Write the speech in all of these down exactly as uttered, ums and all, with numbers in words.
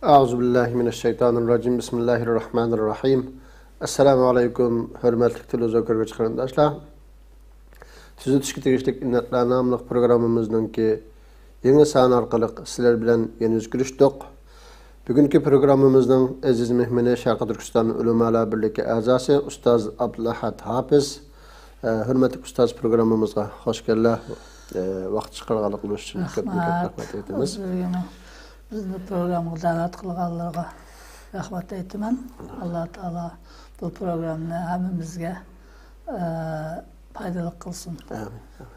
أعوذ بالله من الشيطان الرجيم. بسم الله الرحمن الرحيم. ئەسسالامۇ ئەلەيكۇم، ھۆرمەتلىك تېلېۋىزور كۆرگۈچى قېرىنداشلار. تۈزىتىشكە تېگىشلىك ئىللەتلەر ناملىق پروگراممىمىزنىڭكى يېڭى سانى ئارقىلىق سىلەر بىلەن يەنە يۈز كۆرۈشتۇق. بۈگۈنكى پروگراممىمىزنىڭ ئەزىز مېھمىنى شەرقىي تۈركىستان ئۆلىمالار بىرلىكى ئەزاسى ئۇستاز ئابدۇلئەھەد ھاپىز. ئە، ھۆرمەتلىك ئۇستاز، پروگراممىمىزغا خوش كەلدىلەر. ئە، ۋاقىت چىقارغانلىقىڭىز ئۈچۈن كۆپتىن كۆپ رەھمەت ئېيتىمىز. ئۆزلىرىگىمۇ بىزنى پروگراممىغا دەۋەت قىلغانلىرىغا رەھمەت ئېيتىمەن. ئاللا تائالا بۇ پروگراممىنى ھەممىمىزگە، ئە، پايدىلىق قىلسۇن. ئامىن، ئامىن.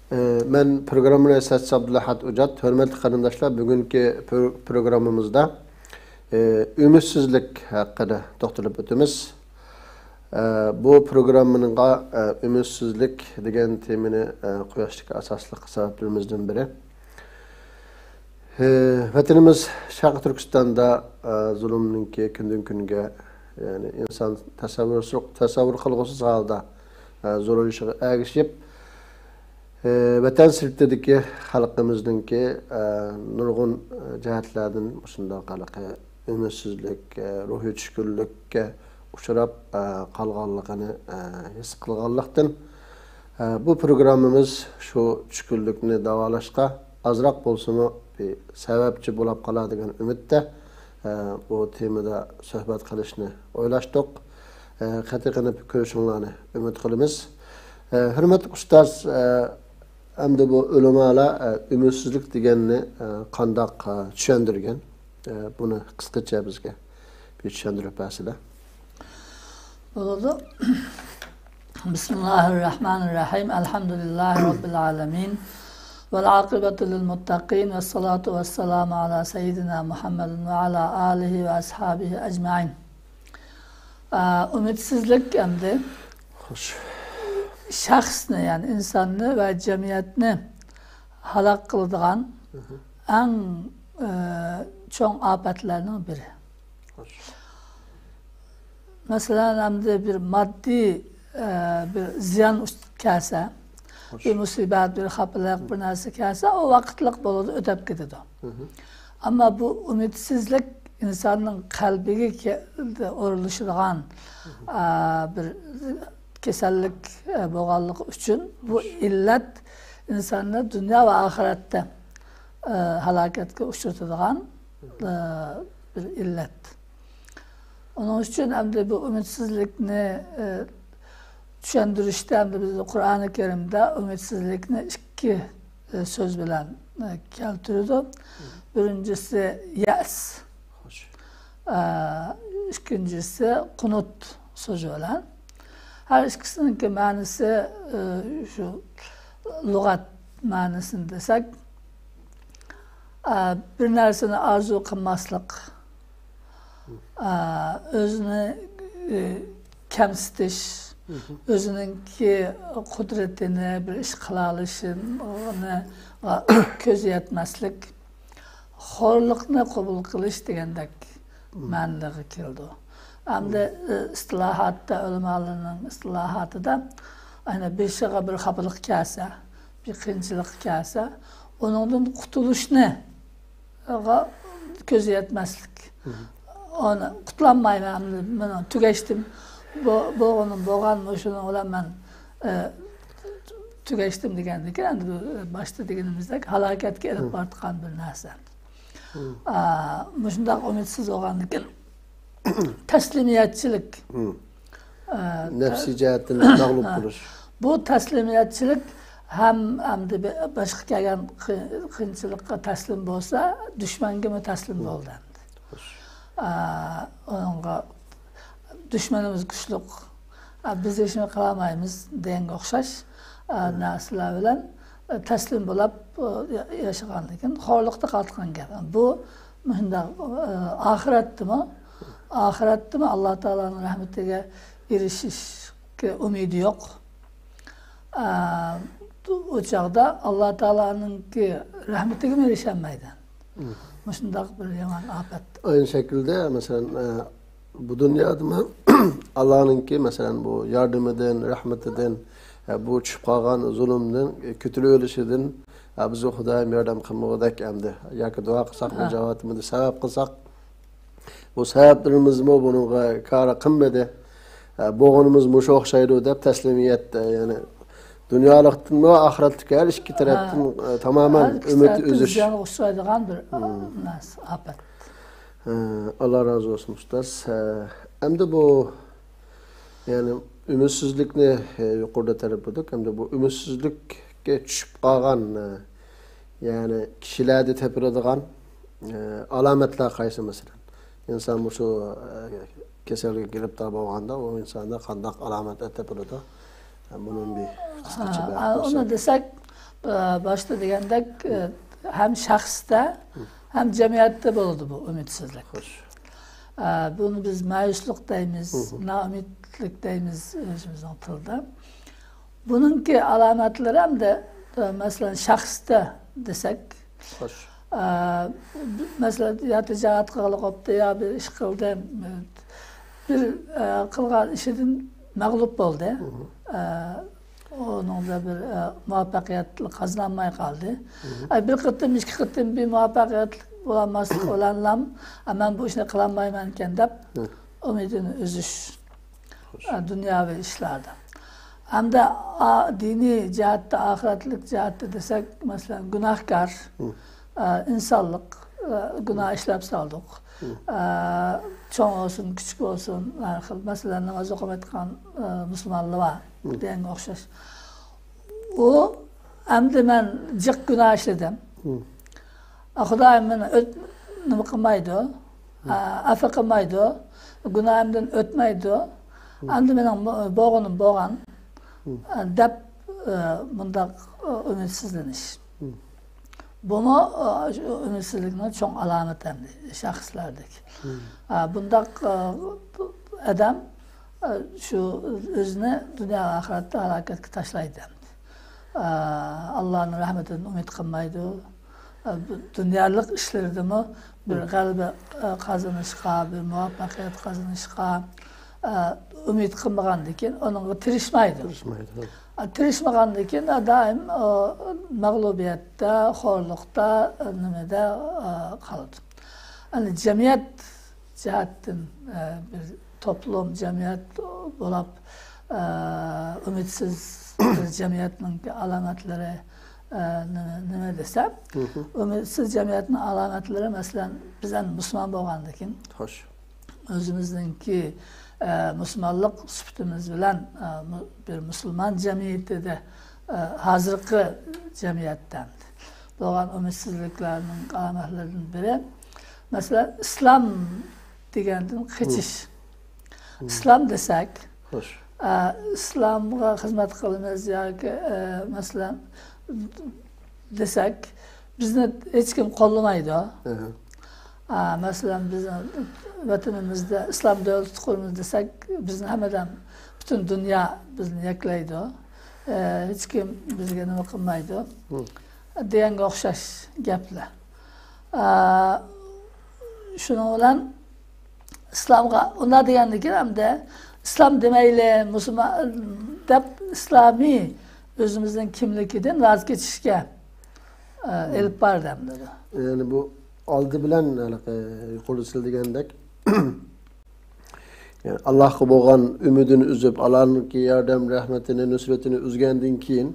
ئە، مەن پروگرامما رىياسەتچىسى ئابدۇلئەھەد ئوجات. ھۆرمەتلىك قېرىنداشلار، بۈگۈنكى پرو-، پروگراممىمىزدا، ئە، ئۈمىدسىزلىك ھەققىدە توختىلىپ ئۆتىمىز. ئە، بۇ پروگراممىنىڭغا، ئە، ئۈمىدسىزلىك دېگەن تېمىنى، ئە، قويۇشتىكى ئاساسلىق سەۋەبلىرىمىزدىن بىرى، ئە، ۋەتىنىمىز شەرقىي تۈركىستاندا، ئە، زۇلۇمنىڭكى كۈندىن-كۈنگە، يەنى ئىنسان تەسەۋۋۇر، تەسەۋۋۇر قىلغۇسىز ھالدا، ئە، زورىيىشىغا ئەگىشىپ، ئە، ۋەتەن سىرتىدىكى خەلقىمىزنىڭكى، ئە، نۇرغۇن، ئە، جەھەتلەردىن مۇشۇنداق ھېلىقى ئۈمىدسىزلىك، ئە، روھىي چۈشكۈنلۈككە ئۇچراپ، ئە، قالغانلىقىنى، ئە، ھېس قىلغانلىقتىن، ئە، بۇ پروگراممىمىز شۇ چۈشكۈنلۈكنى داۋالاشقا ئازراق بولسىمۇ بىر سەۋەبچى بولاپ قالار دېگەن ئۈمىدتە، ئە، بۇ تېمىدا سۆھبەت قىلىشنى ئويلاشتۇق. ئە، قېتىي قېنىپ كۆرۈشۈڭلارنى ئۈمىد قىلىمىز. ئە، ھۆرمەتلىك ئۇستاز، ئە، ئەمدى بۇ ئۆلىمالار، ئە، ئۈمىدسىزلىك دېگەننى، ئە، قانداق، ئە، چۈشەندۈرگەن؟ ئە، بۇنى قىسقىچە بىزگە بىر چۈشەندۈرۈپ بەرسىلە. بولىدۇ. بسم الله الرحمن الرحيم. الحمد لله رب العالمين. والعاقبة للمتقين. والصلاة والسلام على سيدنا محمد وعلى آله وأصحابه أجمعين. ئە، ئۈمىدسىزلىك ئەمدى خوش. شەخسنى، يەنى ئىنساننى ۋە جەمئىيەتنى ھالاك قىلىدىغان ئەڭ، ئە، چوڭ ئاپەتلەرنىڭ بىرى. خوش. مەسىلەن، ئەمدى بىر ماددىي، ئە، بىر زىيان ئۈست-، كەلسە، خوش. بىر مۇسىبەت، بىر خاپىلىق، بىر نەرسە كەلسە، ئۇ ۋاقىتلىق بولىدۇ، ئۆتەپ كېتىدۇ. ئەمما بۇ ئۈمىدسىزلىك ئىنساننىڭ قەلبىگە كە-، ئورۇنلىشىدىغان، ئا، بىر كېسەللىك، ئە، بولغانلىقى ئۈچۈن بۇ ئىللەت ئىنساننى دۇنيا ۋە ئاخىرەتتە، ئە، ھالاكەتكە ئۇچرىتىدىغان، ئە، بىر ئىللەت. ئۇنىڭ ئۈچۈن ئەمدى بۇ ئۈمىدسىزلىكنى، ئە، چۈشەندۈرۈشتە ئەمدى بىز قۇرئانى كەرىمدە ئۈمىدسىزلىكنى ئىككى، ئە، سۆز بىلەن، ئە، كەلتۈرىدۇ. بىرىنچىسى يەس. خوش. ئە، ئىككىنچىسى قۇنۇت سۆزى بىلەن. ھەر ئىككىسىنىڭكى مەنىسى، ئە، شۇ لۇغەت مەنىسىنى دېسەك، ئە، بىر نەرسىنى ئارزۇ قىلماسلىق، ئە، ئۆزىنى، ئە، كەمسىتىش، ئۆزىنىڭكى قۇدرىتىنى، بىر ئىش قىلالىشىنى كۆزى يەتمەسلىك، خورلۇقنى قوبۇل قىلىش دېگەندەك مەنىلەرگە كېلىدۇ. ئەمدى، ئى، ئىستىلاھاتتا، ئۆلىمالارنىڭ ئىستىلاھاتىدا، ئەنە بېشىغا بىر خاپىلىق كەلسە، بىر قىيىنچىلىق كەلسە، ئۇنىڭدىن قۇتۇلۇشنى، غا-، كۆزى يەتمەسلىك. ئۇنى قۇتۇلالمايمەن، ئەمدى مانا تۈگەشتىم، بو-، بولغىنىم بولغان، مۇشۇنىڭ بىلەن مەن، ئى، تۈگەشتىم دېگەندىكىن، ئەمدى بۇ باشتا دېگىنىمىزدەك ھالاكەتكە ئېلىپ بارىدىغان بىر نەرسە. ئا، مۇشۇنداق ئۈمىدسىز بولغاندىكىن، تەسلىمىيەتچىلىك. ئا، نەپسىي جەھەتتىن مەغلۇپ بولۇش. بۇ تەسلىمىيەتچىلىك ھەم ئەمدى باشقا كەلگەن قىي-، قىيىنچىلىققا تەسلىم بولسا، دۈشمەنگىمۇ تەسلىم بولدى ئەمدى. ئا، ئۇنىڭغا دۈشمىنىمىز كۈچلۈك. ئا، بىز ھېچنېمە قىلالمايمىز دېگەنگە ئوخشاش، ئا، نەرسىلەر بىلەن، ئا، تەسلىم بولاپ، ئا، يا-، ياشىغاندىكىن خورلۇقتا قالىدىغان گەپ. بۇ مۇشۇنداق، ئا، ئاخىرەتتىمۇ، ئاخىرەتتىمۇ ئاللا تائالانىڭ رەھمىتىگە ئېرىشىشكە ئۈمىدى يوق. ئا، ئۇ چاغدا ئاللا تائالانىڭكى رەھمىتىگىمۇ ئېرىشەلمەيدۇ. مۇشۇنداق بىر يامان ئاپەت. ئاينى شەكىلدە، مەسىلەن، ئە، بۇ دۇنيادىمۇ ئاللانىڭكى، مەسىلەن، بۇ ياردىمىدىن، رەھمىتىدىن، ئە، بۇ چۈشۈپ قالغان زۇلۇمدىن، ئە، كۆتۈرۈۋېلىشىدىن، ھە، بىزگە خۇدايىم ياردەم قىلمىغۇدەك ئەمدى. ياكى دۇئا قىلساق، ھە، مۇجاباتىمىزنى سەۋەب قىلساق، بۇ سەۋەبلىرىمىزمۇ بۇنىڭغا كارى قىلمىدى. ھە، بولغىنىمىز مۇشۇ ئوخشايدۇ دەپ تەسلىمىيەت، يەنى دۇنيالىقتىنمۇ، ئاخىرەتلىككە ھەر ئىككى تەرەپتىن، ھە، ئە، تامامەن ھەر ئىككى ئۈمىد تەرەپتىن ئۈزۈش. زىيانغا ئۇچرايدىغان بىر، ھە، نەرسە، ئاپەت. ھە، ئاللا رازى بولسۇن، ئۇستاز. ھە، ئەمدى بۇ، يەنى ئۈمىدسىزلىكنى، ھە، يۇقىرىدا تەرىپلىدۇق. ئەمدى بۇ ئۈمىدسىزلىككە چۈشۈپ قالغان، ھە، يەنى كىشىلەردە تېپىلىدىغان، ھە، ئالامەتلەر قايسى، مەسىلەن؟ ئىنسان مۇشۇ، ھە، كېسەلگە گىرىپتار بولغاندا، ئۇ ئىنساندا قانداق ئالامەتلەر تېپىلىدۇ؟ ھە، بۇنىڭ بىر قىسقىچە ھە، بىر ئۇنى دېسەك، ئە، باشتا دېگەندەك، ئە، ھەم شەخستە، ھەم جەمئىيەتتە بولىدۇ بۇ ئۈمىدسىزلىك. خوش. ئە، بۇنى بىز مەيۈسلۈك دەيمىز، نائۈمىدلىك دەيمىز ئۆزىمىزنىڭ تىلىدا. بۇنىڭكى ئالامەتلىرى ھەمدە، ئە، مەسىلەن، شەخستە دېسەك، خوش. ئە، مەسىلەن، يا تىجارەت قىلغىلى قوپتى، يا بىر ئىش قىلدى، بىر، ئە، قىلغان ئىشىدىن مەغلۇپ بولدى. ئە، ئۇنىڭدا بىر، ئە، مۇۋەپپەقىيەت قازىنالماي قالدى. ئە، بىر قېتىم، ئىككى قېتىم بىر مۇۋەپپەقىيەتلىك بولالماسلىق بىلەنلا، ئە، مەن بۇ ئىشنى قىلالمايمەنكەن دەپ ئۈمىدىنى ئۈزۈش. ئە، دۇنياۋى ئىشلاردا. ھەمدە، ئا، دىنىي جەھەتتە، ئاخىرەتلىك جەھەتتە دېسەك، مەسىلەن، گۇناھكار، ئە، ئىنسانلىق، ئە، گۇناھ ئىشلەپ سالدۇق. ئە، چوڭ بولسۇن، كىچىك بولسۇن، ھەر خىل، مەسىلەن، ناماز ئوقۇمايدىغان، ئە، مۇسۇلمانلار بار دېگەنگە ئوخشاش. ئۇ، ئەمدى مەن جىق گۇناھ ئىشلىدىم. ئە، خۇدايىم مېنى ئۆت-، نېمە قىلمايدۇ، ئە، ئەپۇ قىلمايدۇ، گۇناھىمدىن ئۆتمەيدۇ. ئەمدى مېنىڭ بو-، بولغىنىم بولغان، ئە، دەپ، ئە، مۇنداق، ئە، ئۈمىدسىزلىنىش. بۇمۇ، ئە، شۇ ئۈمىدسىزلىكنىڭ چوڭ ئالامىتى ئەمدى شەخسلەردىكى. ئە، بۇنداق، ئە، ئادەم، ئە، شۇ ئۆزىنى دۇنيا ۋە ئاخىرەتتە ھالاكەتكە تاشلايدۇ ئەمدى. ئە، ئاللانىڭ رەھمىتىدىن ئۈمىد قىلمايدۇ. ئە، بۇ دۇنيالىق ئىشلىرىدىمۇ بىر غەلىبە، ئە، قازىنىشقا، بىر مۇۋەپپەقىيەت قازىنىشقا، ئە، ئۈمىد قىلمىغاندىكىن ئۇنىڭغا تىرىشمايدۇ. تىرىشمايدۇ. ئە، تىرىشمىغاندىكىن، ئە، دائىم، ئە، مەغلۇبىيەتتە، خورلۇقتا، ئە، نېمىدە، ئە، قالىدۇ. ئەمدى جەمئىيەت جەھەتتىن، ئە، بىر توپلۇم، جەمئىيەت بولاپ، ئە، ئۈمىدسىز بىر جەمئىيەتنىڭ ئالامەتلىرى، ئە، نېمە، نېمە دېسەم، ئۈمىدسىز جەمئىيەتنىڭ ئالامەتلىرى، مەسىلەن، بىز ئەمدى مۇسۇلمان بولغاندىكىن، خوش. ئۆزىمىزنىڭكى، ئە، مۇسۇلمانلىق سۈپىتىمىز بىلەن، ئە، مۇ-، بىر مۇسۇلمان جەمئىيىتىدە، ئە، ھازىرقى جەمئىيەتتە بولغان ئۈمىدسىزلىكلەرنىڭ ئالامەتلىرىدىن بىرى، مەسىلەن، ئىسلام دېگەندىن قېچىش. ئىسلام دېسەك، خوش. ئە، ئىسلامغا خىزمەت قىلىمىز ياكى، ئە، مەسىلەن، دېسەك، بىزنى ھېچكىم قوللىمايدۇ. ئە، مەسىلەن، بىز ۋەتىنىمىزدە ئىسلام دۆلىتى قۇرىمىز دېسەك، بىزنى ھەممىدىن، پۈتۈن دۇنيا بىزنى يەكلەيدۇ. ئە، ھېچكىم بىزگە نېمە قىلمايدۇ دېگەنگە ئوخشاش گەپلەر. ئە، شۇنىڭ بىلەن ئىسلامغا ئۇنداق دېگەندىكىن، ئەمدى ئىسلام دېمەيلى، مۇسۇلمان دەپ ئىسلامىي ئۆزىمىزنىڭ كىملىكىدىن ۋاز كېچىشكە، ئە، ئېلىپ بارىدۇ ئەمدى. يەنى بۇ ئالدى بىلەن ھېلىقى يۇقىرىدا سىز دېگەندەك، يەنى ئاللاھقا بولغان ئۈمىدىنى ئۈزۈپ، ئاللانىڭكى ياردەم رەھمىتىنى، نۇسرىتىنى ئۈزگەندىن كېيىن،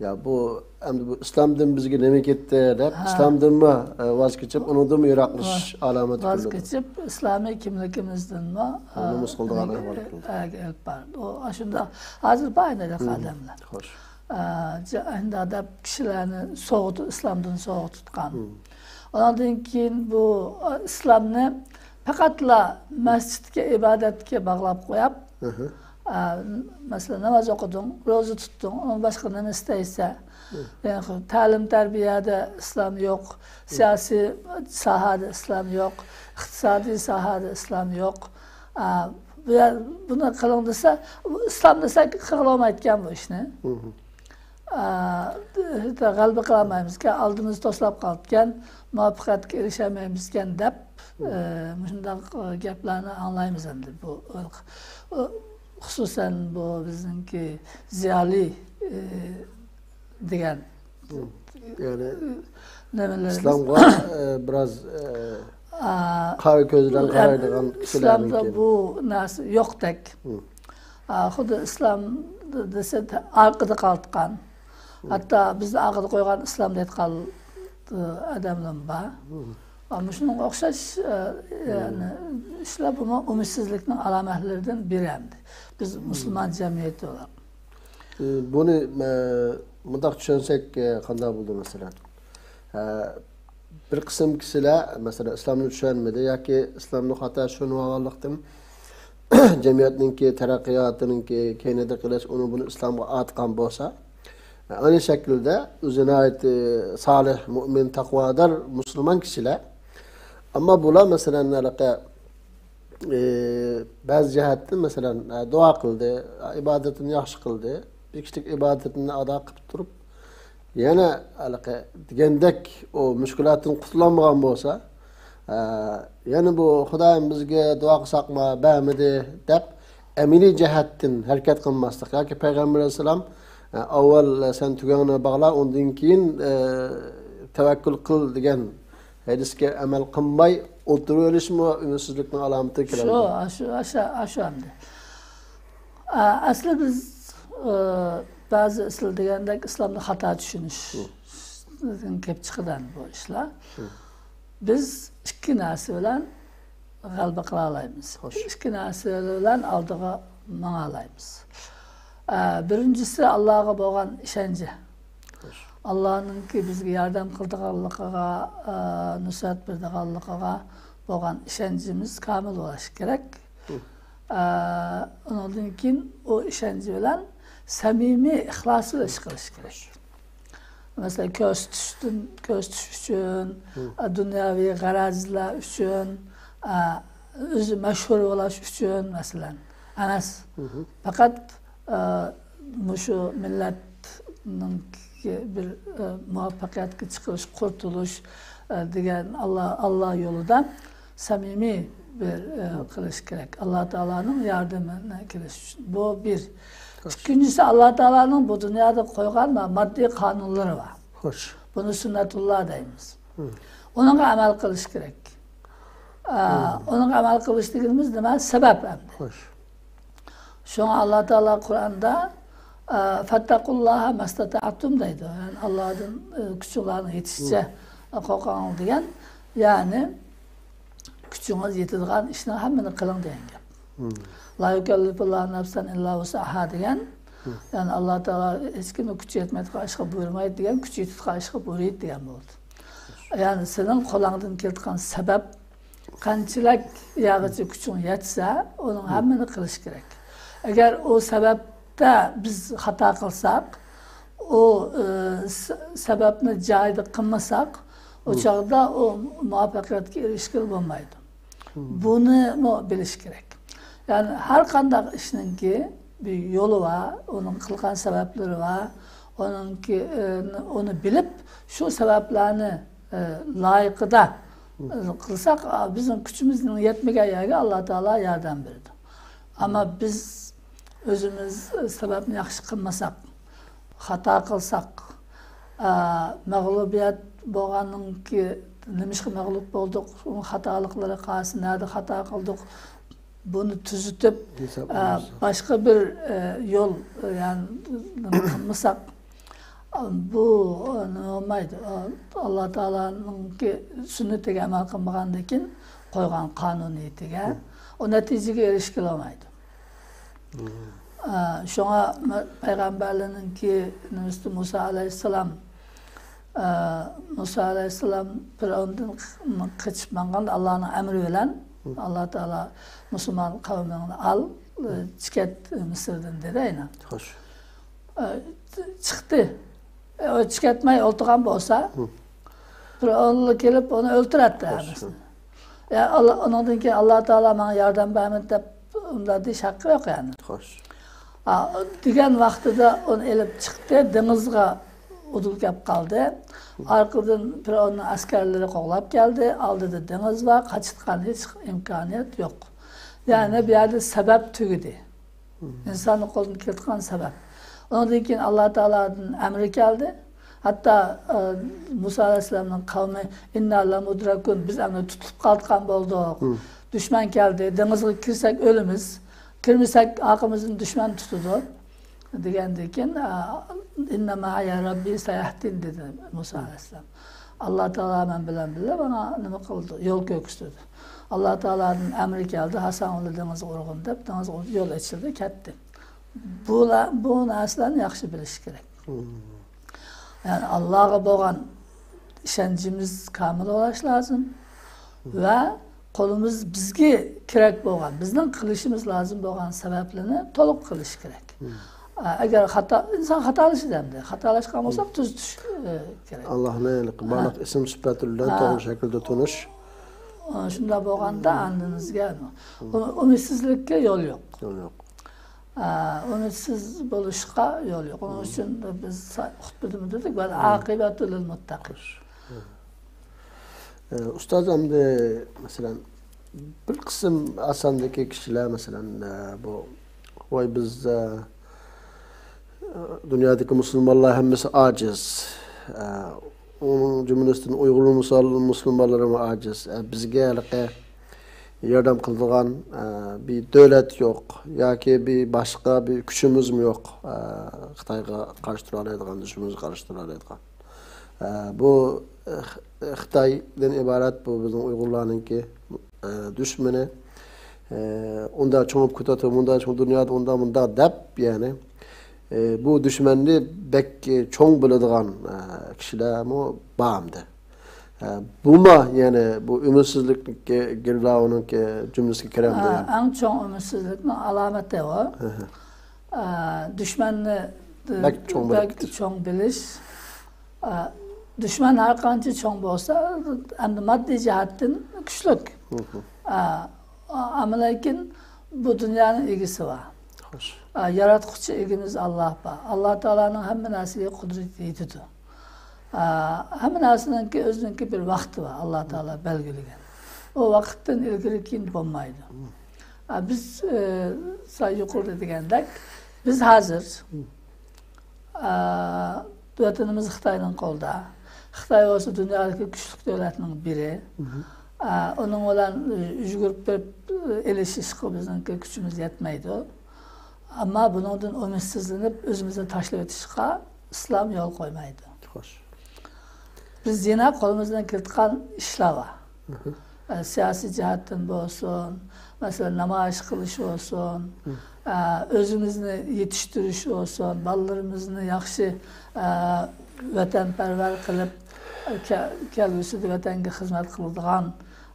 يا بۇ، ئەمدى بۇ ئىسلامدىن بىزگە نېمە كەتتى دەپ، ھە. ئىسلامدىنمۇ، ئە، ۋاز كېچىپ، ئۇنىڭدىنمۇ يىراقلىشىش ۋاز، ئالامىتى ۋاز كۆرۈلىدۇ. كېچىپ، ئىسلامىي كىملىكىمىزدىنمۇ، نومۇس قىلىدىغان ئە، ئەھۋال كېلىدۇ. ئە، ئېلىپ بارىدۇ. ئۇ، ئاشۇنداق ھازىر بار ئەمدى ئادەملەر. خوش. ئە، جا-، ئەندى دەپ كىشىلەرنى سوغۇتۇپ، ئىسلامدىن سوغۇتۇۋاتقان. ئۇنىڭدىن كېيىن بۇ، ئە، ئىسلامنى پەقەتلا مەسچىتكە، ئىبادەتكە باغلاپ قويۇپ، ئە، مەسىلەن، ناماز ئوقۇدۇڭ، روزا تۇتتۇڭ، ئۇنىڭ باشقا نېمە ئىستەيسە، يەنى تەلىم تەربىيەدە ئىسلام يوق، سىياسىي ساھەدە ئىسلام يوق، ئىقتىسادىي ساھەدە ئىسلام يوق. ئە، بۇ يەر، بۇنى قىلىڭ دېسە، ئىسلام دېسە قىلغىلى بولمايدىكەن بۇ ئىشنى. ئە، غەلىبە قىلالمايمىزكەن، ئالدىمىز توسۇلۇپ قالىدىكەن، مۇۋەپپەقىيەتكە ئېرىشەلمەيمىزكەن دەپ، ئە، مۇشۇنداق، ئە، گەپلەرنى ئاڭلايمىز ئەمدى. بۇ، ئە، خۇسۇسەن بۇ بىزنىڭكى زىيالىي، ئە، دېگەن يەنى نېمىلىرىمىز. ئىسلامغا، ئە، بىراز، ئە، ئا، قارا كۆز بىلەن يەنى قارايدىغان كىشىلەرنىڭكى. ئىسلامدا بۇ نەرسە يوقتەك. مم. ئا، خۇددى ئىسلام دېسە، ئارقىدا قالىدىغان. مم. ھەتتا بىزنى ئارقىدا قويغان ئىسلام دەيدىغان، ئە، ئادەملەرمۇ بار. مم. ئا، مۇشۇنىڭغا ئوخشاش، ئە، يەنى ئىشلار بۇمۇ ئۈمىدسىزلىكنىڭ ئالامەتلىرىدىن بىرى ئەمدى. بىز مۇسۇلمان جەمئىيىتى ئولاپ. ئى، بۇنى، ئە، مۇنداق چۈشەنسەك، ئە، قانداق بولىدۇ، مەسىلەن؟ ئە، بىر قىسىم كىشىلەر، مەسىلەن، ئىسلامنى چۈشەنمىدى ياكى ئىسلامنى خاتا چۈشىنىۋالغانلىقتىن، جەمئىيەتنىڭكى تەرەققىياتىنىڭكى كەينىدە قېلىش، ئۇنى بۇنى ئىسلامغا ئارتقان بولسا، ئە، ئەينى شەكىلدە ئۆزى ناھايىتى سالىھ، مۆمىن، تەقۋادار مۇسۇلمان كىشىلەر. ئەمما بۇلار، مەسىلەن، ھېلىقى ئى، بەزى جەھەتتىن، مەسىلەن، ئە، دۇئا قىلدى، ئىبادىتىنى ياخشى قىلدى، بىر كىشىلىك ئىبادىتىنى ئادا قىلىپ تۇرۇپ، يەنە ھېلىقى دېگەندەك ئۇ مۈشكۈلاتتىن قۇتۇلالمىغان بولسا، ئە، يەنە بۇ خۇدايىم بىزگە دۇئا قىلساقمۇ بەرمىدى دەپ، ئەمەلىي جەھەتتىن ھەرىكەت قىلماسلىق ياكى پەيغەمبەر ئەلەيھىسسالام، ئە، ئاۋۋال سەن تۈگەڭنى باغلا، ئۇندىن كېيىن، ئە، تەۋەككۈل قىل دېگەن ھەدىسكە ئەمەل قىلماي ئولتۇرۇۋېلىشمۇ ئۈمىدسىزلىكنىڭ ئالامىتىگە كىرەلەيدۇ. شۇ، شۇ، ئاشۇ، ئاشۇ ئەمدى. ئە، ئەسلى بىز، ئە، بەزى سىلەر دېگەندەك ئىسلامنى خاتا چۈشىنىشتىن كېلىپ چىقىدۇ ئەمدى بۇ ئىشلار. بىز ئىككى نەرسە بىلەن غەلىبە قىلالايمىز. خوش. ئىككى نەرسە بىلەن ئالدىغا ماڭالايمىز. ئە، بىرىنچىسى، ئاللاغا بولغان ئىشەنچى. خوش. ئاللانىڭكى بىزگە ياردەم قىلىدىغانلىقىغا، ئە، نۇسرەت بېرىدىغانلىقىغا بولغان ئىشەنچىمىز كامىل بولۇشى كېرەك. ئە، ئۇنىڭدىن كېيىن ئۇ ئىشەنچ بىلەن سەمىمىي، ئىخلاس بىلەن ئىش قىلىش كېرەك. مەسىلەن، كۆرسىتىشتىن، كۆرسىتىش ئۈچۈن، ئە، دۇنياۋى غەرەزلەر ئۈچۈن، ئە، ئۆزى مەشھۇر بولۇش ئۈچۈن، مەسىلەن، ئەمەس. پەقەت، ئە، مۇشۇ مىللەتنىڭ بىر، ئە، مۇۋەپپەقىيەتكە چىقىرىش، قۇرتۇلۇش، ئە، دېگەن ئاللا، ئاللا يولىدا سەمىمىي بىر، ئە، قىلىش كېرەك. ئاللا تائالانىڭ ياردىمىنى كېلىش ئۈچۈن. بۇ بىر. ئىككىنچىسى، ئاللا تائالانىڭ بۇ دۇنيادا قويغان ماددىي قانۇنلىرى بار. خوش. بۇنى سۈننەتۇللا دەيمىز. ئۇنىڭغا ئەمەل قىلىش كېرەك. ئە، ئۇنىڭغا ئەمەل قىلىش دېگىنىمىز نېمە؟ سەۋەب ئەمدى. خوش. شۇڭا ئاللا تائالا قۇرئاندا، ئە، «فەتتەقۇللاھە مەستەتەئتۇم» دەيدۇ. يەنى ئاللادىن، ئە، كۈچۈڭلارنىڭ يېتىشىچە قورقۇڭلار دېگەن. يەنى كۈچىڭىز يېتىدىغان ئىشنىڭ ھەممىنى قىلىڭ دېگەن گەپ. لا يۇكەللىفۇللاھۇ نەفسەن ئىللا ۋۇسئەھا دېگەن. يەنى ئاللا تائالا ھېچكىمنى كۈچى يەتمەيدىغان ئىشقا بۇيرۇمايدۇ دېگەن، كۈچى يېتىدىغان ئىشقا بۇيرۇيدۇ دېگەن بولدى. يەنى سېنىڭ قولۇڭدىن كېلىدىغان سەۋەب قانچىلىك يەرگىچە كۈچۈڭ يەتسە، ئۇنىڭ ھەممىنى قىلىش كېرەك. ئەگەر ئۇ سەۋەبتە بىز خاتا قىلساق، ئۇ، ئى، س-، سەۋەبنى جايىدا قىلمىساق، ئۇ چاغدا ئۇ مۇۋەپپەقىيەتكە ئېرىشكىلى بولمايدۇ. بۇنىمۇ بىلىش كېرەك. يەنى ھەر قانداق ئىشنىڭكى بىر يولى بار، ئۇنىڭ قىلغان سەۋەبلىرى بار. ئۇنىڭكى، ئى، ئۇنى بىلىپ، شۇ سەۋەبلەرنى، ئى، لايىقىدا، ئى، قىلساق، ئا، بىزنىڭ كۈچىمىزنىڭ يەتمىگەن يەرگە ئاللا تائالا ياردەم بېرىدۇ. ئەمما بىز ئۆزىمىز سەۋەبنى ياخشى قىلمىساق، خاتا قىلساق، ئا، مەغلۇبىيەت بولغاننىڭكى، نېمىشقا مەغلۇپ بولدۇق، ئۇنىڭ خاتالىقلىرى قايسى، نەدە خاتا قىلدۇق، بۇنى تۈزىتىپ، ئە، باشقا بىر، ئە، يول، ئە، يەنى نېمە قىلمىساق، بۇ، ئە، نېمە بولمايدۇ. ئە، ئاللا تائالانىڭكى سۈننىتىگە ئەمەل قىلمىغاندىن كېيىن قويغان قانۇنىيىتىگە، ئۇ نەتىجىگە ئېرىشكىلى بولمايدۇ. ئە، شۇڭا مە-، پەيغەمبەرلەرنىڭكى نېمىسىدە مۇسا ئەلەيھىسسالام، ئە، مۇسا ئەلەيھىسسالام پىرئەۋندىن قېچىپ ماڭغان، ئاللانىڭ ئەمرى بىلەن، ئاللا تائالا مۇسۇلمان قەۋمىڭنى ئال، ئە، چىقىت مىسىردىن دېدى ئەينەن. خوش. ئە، چىقتى. ئە، ئۇ چىقىتماي ئولتۇرغان بولسا، پىرئەۋنلا كېلىپ ئۇنى ئۆلتۈرەتتى ھەممىسىنى. يا، ئاللا، ئۇنىڭدىن كېيىن ئاللا تائالا ماڭا ياردەم بەرمىدى دەپ ئۇنداق دېيىش ھەققى يوق يەنى. خوش. ئا، دېگەن ۋاقتىدا ئۇنى ئېلىپ چىقتى، دېڭىزغا ئۇدۇل كەپ قالدى. ئارقىدىن پىرئەۋننىڭ ئەسكەرلىرى قوغلاپ كەلدى. ئالدىدا دېڭىز بار، قاچىدىغان ھېچ ئىمكانىيەت يوق. يەنى بۇ يەردە سەۋەب تۈگىدى. ئىنساننىڭ قولىدىن كېلىدىغان سەۋەب. ئۇنىڭدىن كېيىن ئاللا تائالادىن ئەمر كەلدى. ھەتتا، ئە، مۇسا ئەلەيھىسسالامنىڭ قەۋمى، «ئىننا لەمۇدرەكۇن»، بىز ئەمدى تۇتۇلۇپ قالىدىغان بولدۇق. دۈشمەن كەلدى، دېڭىزغا كىرسەك ئۆلىمىز، كىرمىسەك ئارقىمىزدىن دۈشمەن تۇتىدۇ، دېگەندىن كېيىن، ئە، «ئىننا مەئىيە رەببى سەيەھدىن» دېدى مۇسا ئەلەيھىسسالام. «ئاللا تائالا مەن بىلەن بىللە ماڭا نېمە قىلىدۇ، يول كۆرسىتىدۇ. ئاللا تائالادىن ئەمرى كەلدى، ھاساڭ ئۇلى دېڭىزغا ئۇرغىن» دەپ، دېڭىزغا ئۇرۇپ يول ئېچىلدى، كەتتى. بۇلار، بۇ نەرسىلەرنى ياخشى بىلىش كېرەك. يەنى ئاللاغا بولغان ئىشەنچىمىز كامىل بولۇش لازىم ۋە قولىمىز بىزگە كېرەك بولغان، بىزنىڭ قىلىشىمىز لازىم بولغان سەۋەبلىرىنى تولۇق قىلىش كېرەك. ئە، ئەگەر خاتا، ئىنسان خاتالىشىدۇ ئەمدى. خاتالاشقان بولساق تۈزىتىش، ئە، كېرەك. ئاللاھنى بارلىق ئىسىم سۈپەتلىرى بىلەن توغرا شەكىلدە تونۇش. ئە، شۇنداق بولغاندا ئاندىن بىزگە ئۇمىدسىزلىككە يول يوق. يول يوق. ئە، ئۈمىدسىز بولۇشقا يول يوق. ئۇنىڭ ئۈچۈن بىز سا-، خۇتبىدىمۇ دېدۇق، «ۋەل ئاقىبەتۇ لىل مۇتتەقىن». ئە، ئۇستاز، ئەمدى، مەسىلەن، بىر قىسىم ئاساندىكى كىشىلەر، مەسىلەن، ئە، بۇ، ۋاي، بىز، ئە، دۇنيادىكى مۇسۇلمانلار ھەممىسى ئاجىز. ئە، ئۇنىڭ جۈملىسىدىن ئۇيغۇر مۇسۇل-، مۇسۇلمانلىرىمۇ ئاجىز. ئە، بىزگە ھېلىقى ياردەم قىلىدىغان، ئە، بىر دۆلەت يوق ياكى بىر باشقا بىر كۈچىمىزمۇ يوق، ئە، خىتايغا قارشى تۇرالايدىغان، دۈشمىنىمىزغا قارشى تۇرالايدىغان. ئە، بۇ، ئە، خ-، خىتايدىن ئىبارەت بۇ بىزنىڭ ئۇيغۇرلارنىڭكى، ئە، دۈشمىنى. ئە، ئۇنداق چوڭ بولۇپ كېتىۋاتىدۇ، مۇنداق چوڭ، دۇنيادا ئۇنداق، مۇنداق دەپ، يەنى، ئە، بۇ دۈشمەننى بەك چوڭ بىلىدىغان، ئە، كىشىلەرمۇ بار ئەمدى. ئە، بۇمۇ يەنى بۇ ئۈمىدسىزلىكنىڭكى، گىرلاۋىنىڭكى جۈملىسىگە كىرەمدۇ؟ ئە، يەنى ئەڭ چوڭ ئۈمىدسىزلىكنىڭ ئالامىتى ئۇ. ئە، دۈشمەننى بەك چوڭ بىلىپ بەك كېتىش. چوڭ بىلىش. ئە، دۈشمەن ھەر قانچە چوڭ بولسا، ئەمدى ماددىي جەھەتتىن كۈچلۈك. ئە، ئەمما لېكىن بۇ دۇنيانىڭ ئىگىسى بار. ئە، ياراتقۇچى ئىگىمىز ئاللاھ بار. ئاللاھ تائالانىڭ ھەممە نەرسىگە قۇدرىتى يېتىدۇ. ئە، ھەممە نەرسىنىڭكى ئۆزىنىڭكى بىر ۋاقتى بار، ئاللاھ تائالا بەلگىلىگەن. ئۇ ۋاقىتتىن ئىلگىرى كېيىن بولمايدۇ. ئە، بىز، ئە، سا-، يۇقىرىدا دېگەندەك، بىز ھازىر، ئە، ۋەتىنىمىز خىتاينىڭ قولىدا. خىتاي بولسا دۇنيادىكى كۈچلۈك دۆلەتنىڭ بىرى. ئە، ئۇنىڭ بىلەن، ئە، يۈگۈرۈپ بېرىپ، ئە، ئېلىشىشقا بىزنىڭكى كۈچىمىز يەتمەيدۇ. ئەمما بۇنىڭدىن ئۈمىدسىزلىنىپ، ئۆزىمىزنى تاشلىۋېتىشقا ئىسلام يول قويمايدۇ. خوش. بىز يەنە قولىمىزدىن كېلىدىغان ئىشلار بار. ئە، سىياسىي جەھەتتىن بولسۇن، مەسىلەن، نامايىش قىلىش بولسۇن، ئە، ئۆزىمىزنى يېتىشتۈرۈش بولسۇن، بالىلىرىمىزنى ياخشى، ئە، ۋەتەنپەرۋەر قىلىپ، ئە، كە-، كەلگۈسىدە ۋەتەنگە خىزمەت قىلىدىغان،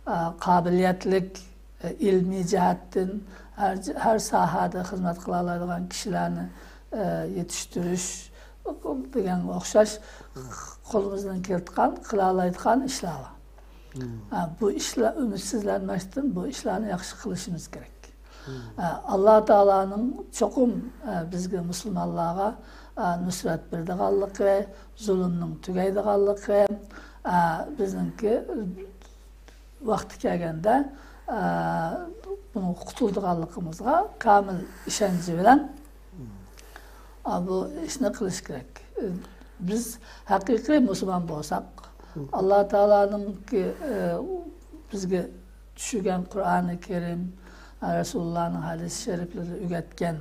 ئە، قابىلىيەتلىك، ئە، ئىلمىي جەھەتتىن ھەر، ھەر ساھەدە خىزمەت قىلالايدىغان كىشىلەرنى، ئە، يېتىشتۈرۈش دېگەنگە ئوخشاش قولىمىزدىن كېلىدىغان، قىلالايدىغان ئىشلار بار. ئە، بۇ ئىشلار، ئۈمىدسىزلەنمەستىن بۇ ئىشلارنى ياخشى قىلىشىمىز كېرەك. ئە، ئاللا تائالانىڭ چوقۇم، ئە، بىزگە مۇسۇلمانلارغا، ئە، نۇسرەت بېرىدىغانلىقى، زۇلۇمنىڭ تۈگەيدىغانلىقى، ئە، بىزنىڭكى ۋاقتى كەلگەندە، ئە، بۇنىڭ قۇتۇلىدىغانلىقىمىزغا كامىل ئىشەنچى بىلەن، ئە، بۇ ئىشنى قىلىش كېرەك. بىز ھەقىقىي مۇسۇلمان بولساق، ئاللا تائالانىڭكى، ئە، بىزگە چۈشۈرگەن قۇرئانى كەرىم، رەسۇلۇللانىڭ ھەدىس شەرىپلىرى ئۆگەتكەن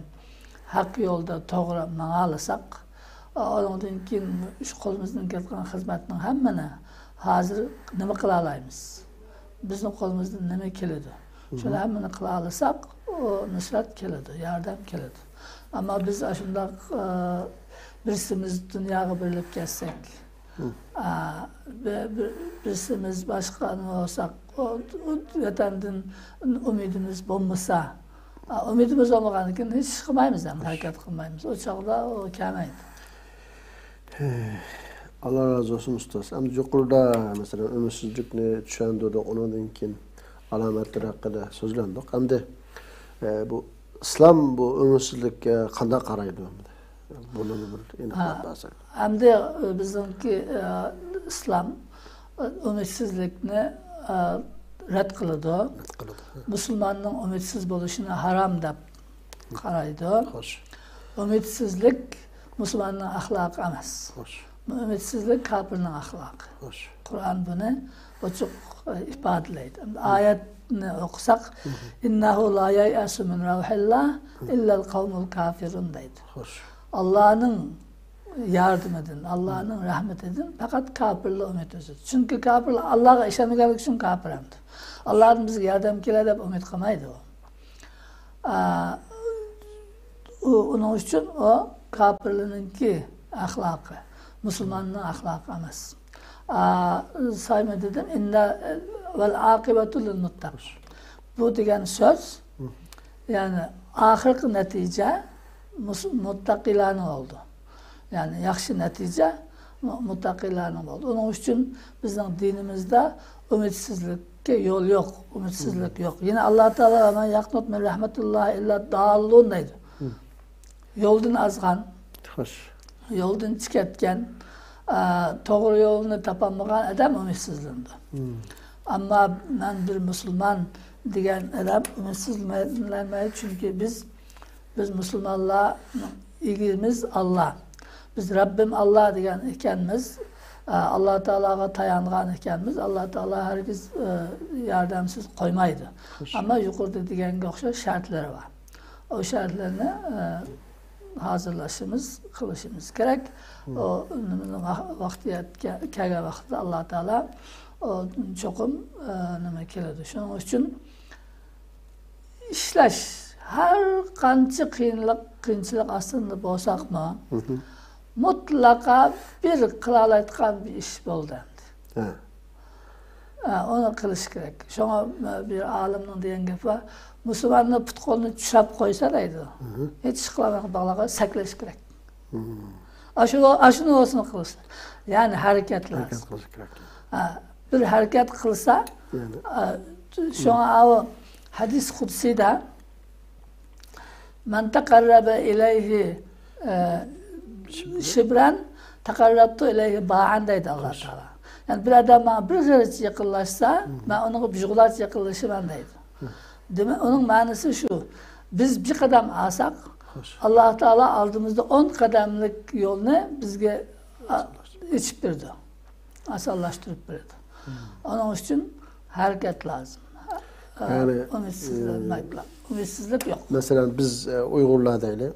ھەق يولدا توغرا ماڭالىساق، ئۇنىڭدىن كېيىن شۇ قولىمىزدىن كېلىدىغان خىزمەتنىڭ ھەممىنى ھازىر نېمە قىلالايمىز؟ بىزنىڭ قولىمىزدىن نېمە كېلىدۇ؟ شۇنى ھەممىنى قىلالىساق، ئۇ نۇسرەت كېلىدۇ، ياردەم كېلىدۇ. ئەمما بىز ئاشۇنداق، ئە، بىرسىمىز دۇنياغا بېرىلىپ كەتسەك، ئا، بىر، بىر، بىرسىمىز باشقا نېمە بولساق، ئۇ، ئۇ ۋەتەندىن ئۈمىدىمىز بولمىسا، ئا، ئۈمىدىمىز بولمىغاندىن كېيىن ھېچ ئىش قىلمايمىز، ھەم ھەرىكەت قىلمايمىز. ئۇ چاغدا ئۇ كەلمەيدۇ. ئاللا رازى بولسۇن، ئۇستاز. ئەمدى يۇقىرىدا، مەسىلەن، ئۈمىدسىزلىكنى چۈشەندۈردۇق، ئۇنىڭدىن كېيىن ئالامەتلەر ھەققىدە سۆزلەندۇق. ئەمدى، ئە، بۇ ئىسلام بۇ ئۈمىدسىزلىككە قانداق قارايدۇ؟ بۇنى بىر ئېنىقلاپ ھە، بەرسەك. ئەمدى، ئە، بىزنىڭكى، ئە، ئىسلام، ئە، ئۈمىدسىزلىكنى، ئە، رەت قىلىدۇ. رەت قىلىدۇ. مۇسۇلماننىڭ ئۈمىدسىز بولۇشىنى ھارام دەپ قارايدۇ. خوش. ئۈمىدسىزلىك مۇسۇلماننىڭ ئەخلاقى ئەمەس. خوش. ئۈمىدسىزلىك كاپىرنىڭ ئەخلاقى. خوش. قۇرئان بۇنى ئوچۇق، ئە، ئىپادىلەيدۇ. ئەمدى ئايەتنى ئوقۇساق، «إنه لا ييأس من روح الله إلا القوم الكافرون» دەيدۇ. خوش. ئاللانىڭ ياردىمىدىن، ئاللانىڭ رەھمىتىدىن پەقەت كاپىرلا ئۈمىد ئۈزىدۇ. چۈنكى كاپىرلار ئاللاغا ئىشەنمىگەنلىكى ئۈچۈن كاپىر ئەمدى. ئاللادىن بىزگە ياردەم كېلەر دەپ ئۈمىد قىلمايدۇ ئۇ. ئا، ئۇ، ئۇنىڭ ئۈچۈن ئۇ كاپىرلارنىڭكى ئەخلاقى، مۇسۇلماننىڭ ئەخلاقى ئەمەس. ئا، سايما دېدىم، «إن، والعاقبة للمتقين». بۇ دېگەن سۆز، يەنى ئاخىرقى نەتىجە مۇس-، مۇتتەقىلارنىڭ بولىدۇ. يەنى ياخشى نەتىجە مۇ-، مۇتتەقىلارنىڭ بولىدۇ. ئۇنىڭ ئۈچۈن بىزنىڭ دىنىمىزدا ئۈمىدسىزلىككە يول يوق، ئۈمىدسىزلىك يوق. يەنە ئاللا تائالا، «ومن يقنط من رحمة الله إلا الضالون» دەيدۇ. يولدىن ئازغان، خوش. يولدىن چىقىۋەتكەن، ئا، توغرا يولنى تاپالمىغان ئادەم ئۈمىدسىزلىنىدۇ. ئەمما مەن بىر مۇسۇلمان دېگەن ئادەم ئۈمىدسىزلەنمەيدۇ، چۈنكى بىز، بىز مۇسۇلمانلارنىڭ ئىگىمىز ئاللا. بىز رەببىم ئاللا دېگەن ئىكەنمىز، ئا، ئاللا تائالاغا تايانغان ئىكەنمىز. ئاللا تائالا ھەرگىز، ئا، ياردەمسىز قويمايدۇ. خوش. ئەمما يۇقىرىدا دېگەنگە ئوخشاش شەرتلىرى بار. ئۇ شەرتلەرنى، ئە، ھازىرلىشىمىز، قىلىشىمىز كېرەك. ئۇ نېمىنىڭ ۋاق-، ۋاقتى يەتكە-، كەلگەن ۋاقتىدا ئاللا تائالا ئۇ چوقۇم، ئە، نېمە كېلىدۇ. شۇنىڭ ئۈچۈن ئىشلەش، ھەر قانچە قىيىنلىق، قىيىنچىلىق ئاستىدا بولساقمۇ، مۇتلەقا بىر قىلالايدىغان بىر ئىش بولدى ئەمدى. ھە. ئە، ئۇنى قىلىش كېرەك. شۇڭا، ئە، بىر ئالىمنىڭ دېگەن گېپى بار، «مۇسۇلماننىڭ پۇت-قولىنى چۈشۈرۈپ قويسا» دەيدۇ. ھېچ ئىش قىلالمايدىغان باغلارغا سەكلەش كېرەك. ئاشۇ، ئاشۇنى بولسىمۇ قىلسا. يەنى ھەرىكەت لازىم. ھەرىكەت قىلىش كېرەك. ھە، بىر ھەرىكەت قىلسا، يەنى. ئە، شۇڭا ئاۋۇ ھەدىس قۇدسىدا، «من تقرب إلي، ئە، شبرا تقربت إليه باعا» دەيدۇ ئاللا تائالا. يەنى بىر ئادەم ماڭا بىر غېرىچ يېقىنلاشسا، مەن ئۇنىڭغا بىر غۇلاچ يېقىنلىشىمەن دەيدۇ. دېمەك، ئۇنىڭ مەنىسى شۇ. بىز بىر قەدەم ئالساق، خوش. ئاللا تائالا ئالدىمىزدا ئون قەدەملىك يولنى بىزگە، ئا، ئېچىپ بېرىدۇ. ئاسانلاشتۇرۇپ بېرىدۇ. ئۇنىڭ ئۈچۈن ھەرىكەت لازىم. ئا، يەنى، ئۈمىدسىزلەنمەيلا. ئۈمىدسىزلىك يوق. مەسىلەن، بىز، ئە، ئۇيغۇرلار دەيلى،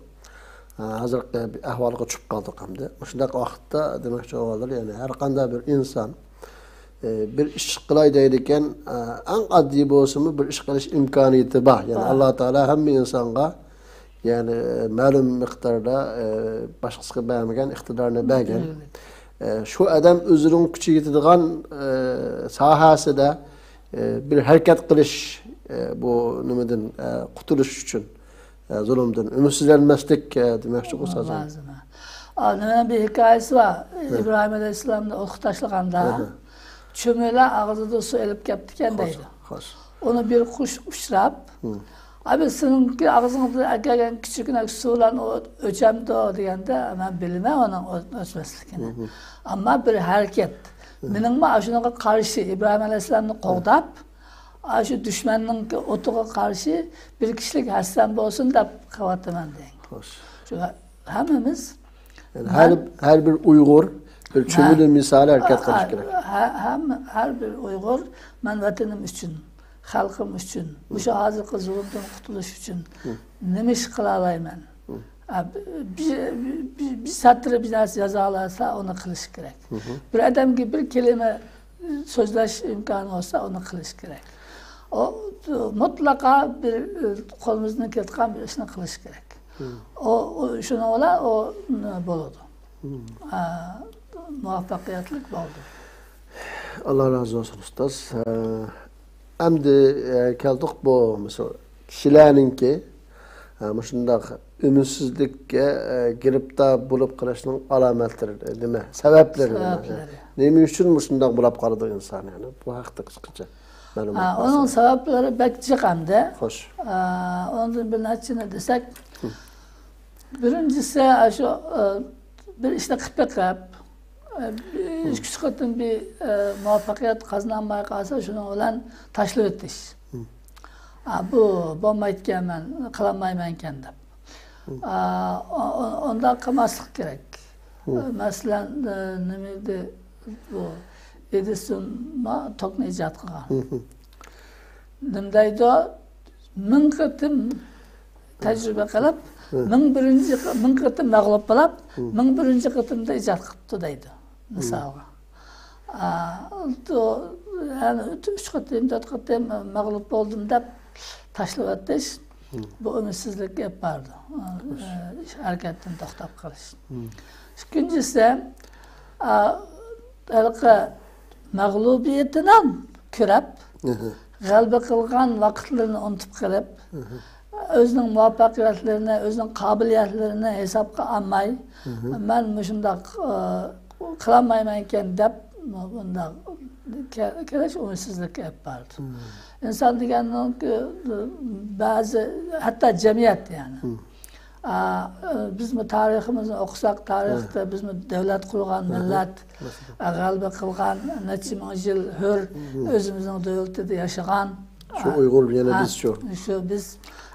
ئە، ھازىرقى بىر ئەھۋالغا چۈشۈپ قالدۇق ئەمدى. مۇشۇنداق ۋاقىتتا دېمەكچى بولغانلىرى، يەنى ھەر قانداق بىر ئىنسان ئى، بىر ئىش قىلاي دەيدىكەن، ئە، ئەڭ ئاددىي بولسىمۇ بىر ئىش قىلىش ئىمكانىيىتى بار. يەنى بار. ئاللا تائالا ھەممە ئىنسانغا، يەنى، ئە، مەلۇم مىقداردا، ئە، باشقىسىغا بەرمىگەن ئىقتىدارنى بەرگەن. ئە، شۇ ئادەم ئۆزىنىڭ كۈچى يېتىدىغان، ئە، ساھەسىدە، ئە، بىر ھەرىكەت قىلىش، ئە، بۇ نېمىدىن، ئە، قۇتۇلۇش ئۈچۈن. ئە، زۇلۇمدىن ئۈمىدسىزلەنمەسلىك، ئە، دېمەكچىغۇ سازان. لازىم. ئا، نېمە بىر ھېكايىسى بار. ئىبراھىم ئەلەيھىسسالامنى ئوتقا تاشلىغاندا، چۆمۈلە ئاغزىدا سۇ ئېلىپ كەپتىكەن دەيدۇ. خوش. ئۇنى بىر قۇش ئۇچراپ، «ئەبى، سېنىڭكى ئاغزىڭدىن ئەكەلگەن كىچىككىنە سۇ بىلەن ئوت ئۆچەمدۇ؟» دېگەندە، «مەن بىلىمەن ئۇنىڭ ئۆ-، ئۆچمەسلىكىنى. ئەمما بىر ھەرىكەت. مېنىڭمۇ ئاشۇنىڭغا قارشى ئىبراھىم ئەلەيھىسسالامنى قوغداپ، ئاشۇ دۈشمەننىڭكى ئوتىغا قارشى بىر كىشىلىك ھەسسەم بولسۇن دەپ قىلىۋاتىمەن» دەيدۇ. خوش. شۇ ھەممىمىز يەنى مەن ھەر، ھەر بىر ئۇيغۇر بىر ھە. چۆمۈلە مىسالى ھەرىكەت قىلىش ھە، كېرەك. ھە، ھەم-، ھەر بىر ئۇيغۇر، «مەن ۋەتىنىم ئۈچۈن، خەلقىم ئۈچۈن، مۇشۇ ھازىرقى زۇلۇمدىن قۇتۇلۇش ئۈچۈن نېمە ئىش قىلالايمەن؟» ھە، بىر، بىر، بىر، بىر سەترە بىر نەرسە يازالايسا، ئۇنى قىلىش كېرەك. بىر ئادەمگە بىر كەلىمە سۆزلەش ئىمكانى بولسا، ئۇنى قىلىش كېرەك. ئۇ، مۇتلەقا بىر، ئە، قولىمىزدىن كېلىدىغان بىر ئىشنى قىلىش كېرەك. ئۇ، ئۇ، شۇنىڭ بىلەن ئۇ، نە، بولىدۇ. ئە، مۇۋەپپەقىيەتلىك بولىدۇ. ئاللا رازى بولسۇن، ئۇستاز. ئە، ئەمدى، ئە، كەلدۇق بۇ، مىسال، كىشىلەرنىڭكى، ئە، مۇشۇنداق ئۈمىدسىزلىككە، ئە، گىرىپتار بولۇپ قېلىشنىڭ ئالامەتلىرى نېمە؟ سەۋەبلىرى نېمە؟ سەۋەبلىرى. نېمە ئۈچۈن مۇشۇنداق بولاپ قالىدۇ ئىنسان، يەنى؟ بۇ ھەقتە قىسقىچە مەلۇمات ھە، بەرسەڭ. ئۇنىڭ سەۋەبلىرى بەك جىق ئەمدى. خوش. ئە، ئۇنىڭدىن بىر نەچچىنى دېسەك، بىرىنچىسى، ئاشۇ، ئە، بىر ئىشنى قىلىپ بېقىپ، ئە، بىر ئىككى، ئۈچ قېتىم بىر، ئە، مۇۋەپپەقىيەت قازىنالماي قالسا، شۇنىڭ بىلەن تاشلىۋېتىش. ئا، بۇ بولمايدىكەن، مەن قىلالمايمەنكەن دەپ. ئا، ئۇ-، ئۇ-، ئۇنداق قىلماسلىق كېرەك. مەسىلەن، نېمە ئىدى بۇ، ئېدىسون توكنى ئىجاد قىلغان. نېمە دەيدۇ؟ مىڭ قېتىم تەجرىبە قىلىپ، مىڭ بىرىنچى، مىڭ قېتىم مەغلۇپ بولۇپ، مىڭ بىرىنچى قېتىمدا ئىجاد قىپتۇ دەيدۇ، مىسالغا. ئا، تو-، يەنى ئۈچ قېتىم، تۆت قېتىم مەغلۇپ بولدۇم دەپ تاشلىۋېتىش، بۇ ئۈمىدسىزلىككە ئېلىپ بارىدۇ. ئا، ئىش ھەرىكەتتىن توختاپ قېلىش. ئىككىنچىسى، ئا، ھېلىقى مەغلۇبىيىتىنى كۆرۈپ، غەلىبە قىلغان ۋاقىتلىرىنى ئۇنتۇپ قېلىپ، ئۆزىنىڭ مۇۋەپپەقىيەتلىرىنى، ئۆزىنىڭ قابىلىيەتلىرىنى ھېسابقا ئالماي، مەن مۇشۇنداق، ئا، قىلالمايمەنكەن دەپ، بۇنداق كە-، كېلىش ئۈمىدسىزلىككە ئېلىپ بارىدۇ. ئىنسان دېگەننىڭ بەزى، ھەتتا جەمئىيەت، يەنى. ئا، بىزمۇ تارىخىمىزنى ئوقۇساق، تارىختا بىزمۇ دۆلەت قۇرغان مىللەت، ئا، غەلىبە قىلغان، نەچچە مىڭ يىل ھۆر ئۆزىمىزنىڭ دۆلىتىدە ياشىغان. شۇ ئۇيغۇر، يەنە بىز شۇ. شۇ بىز.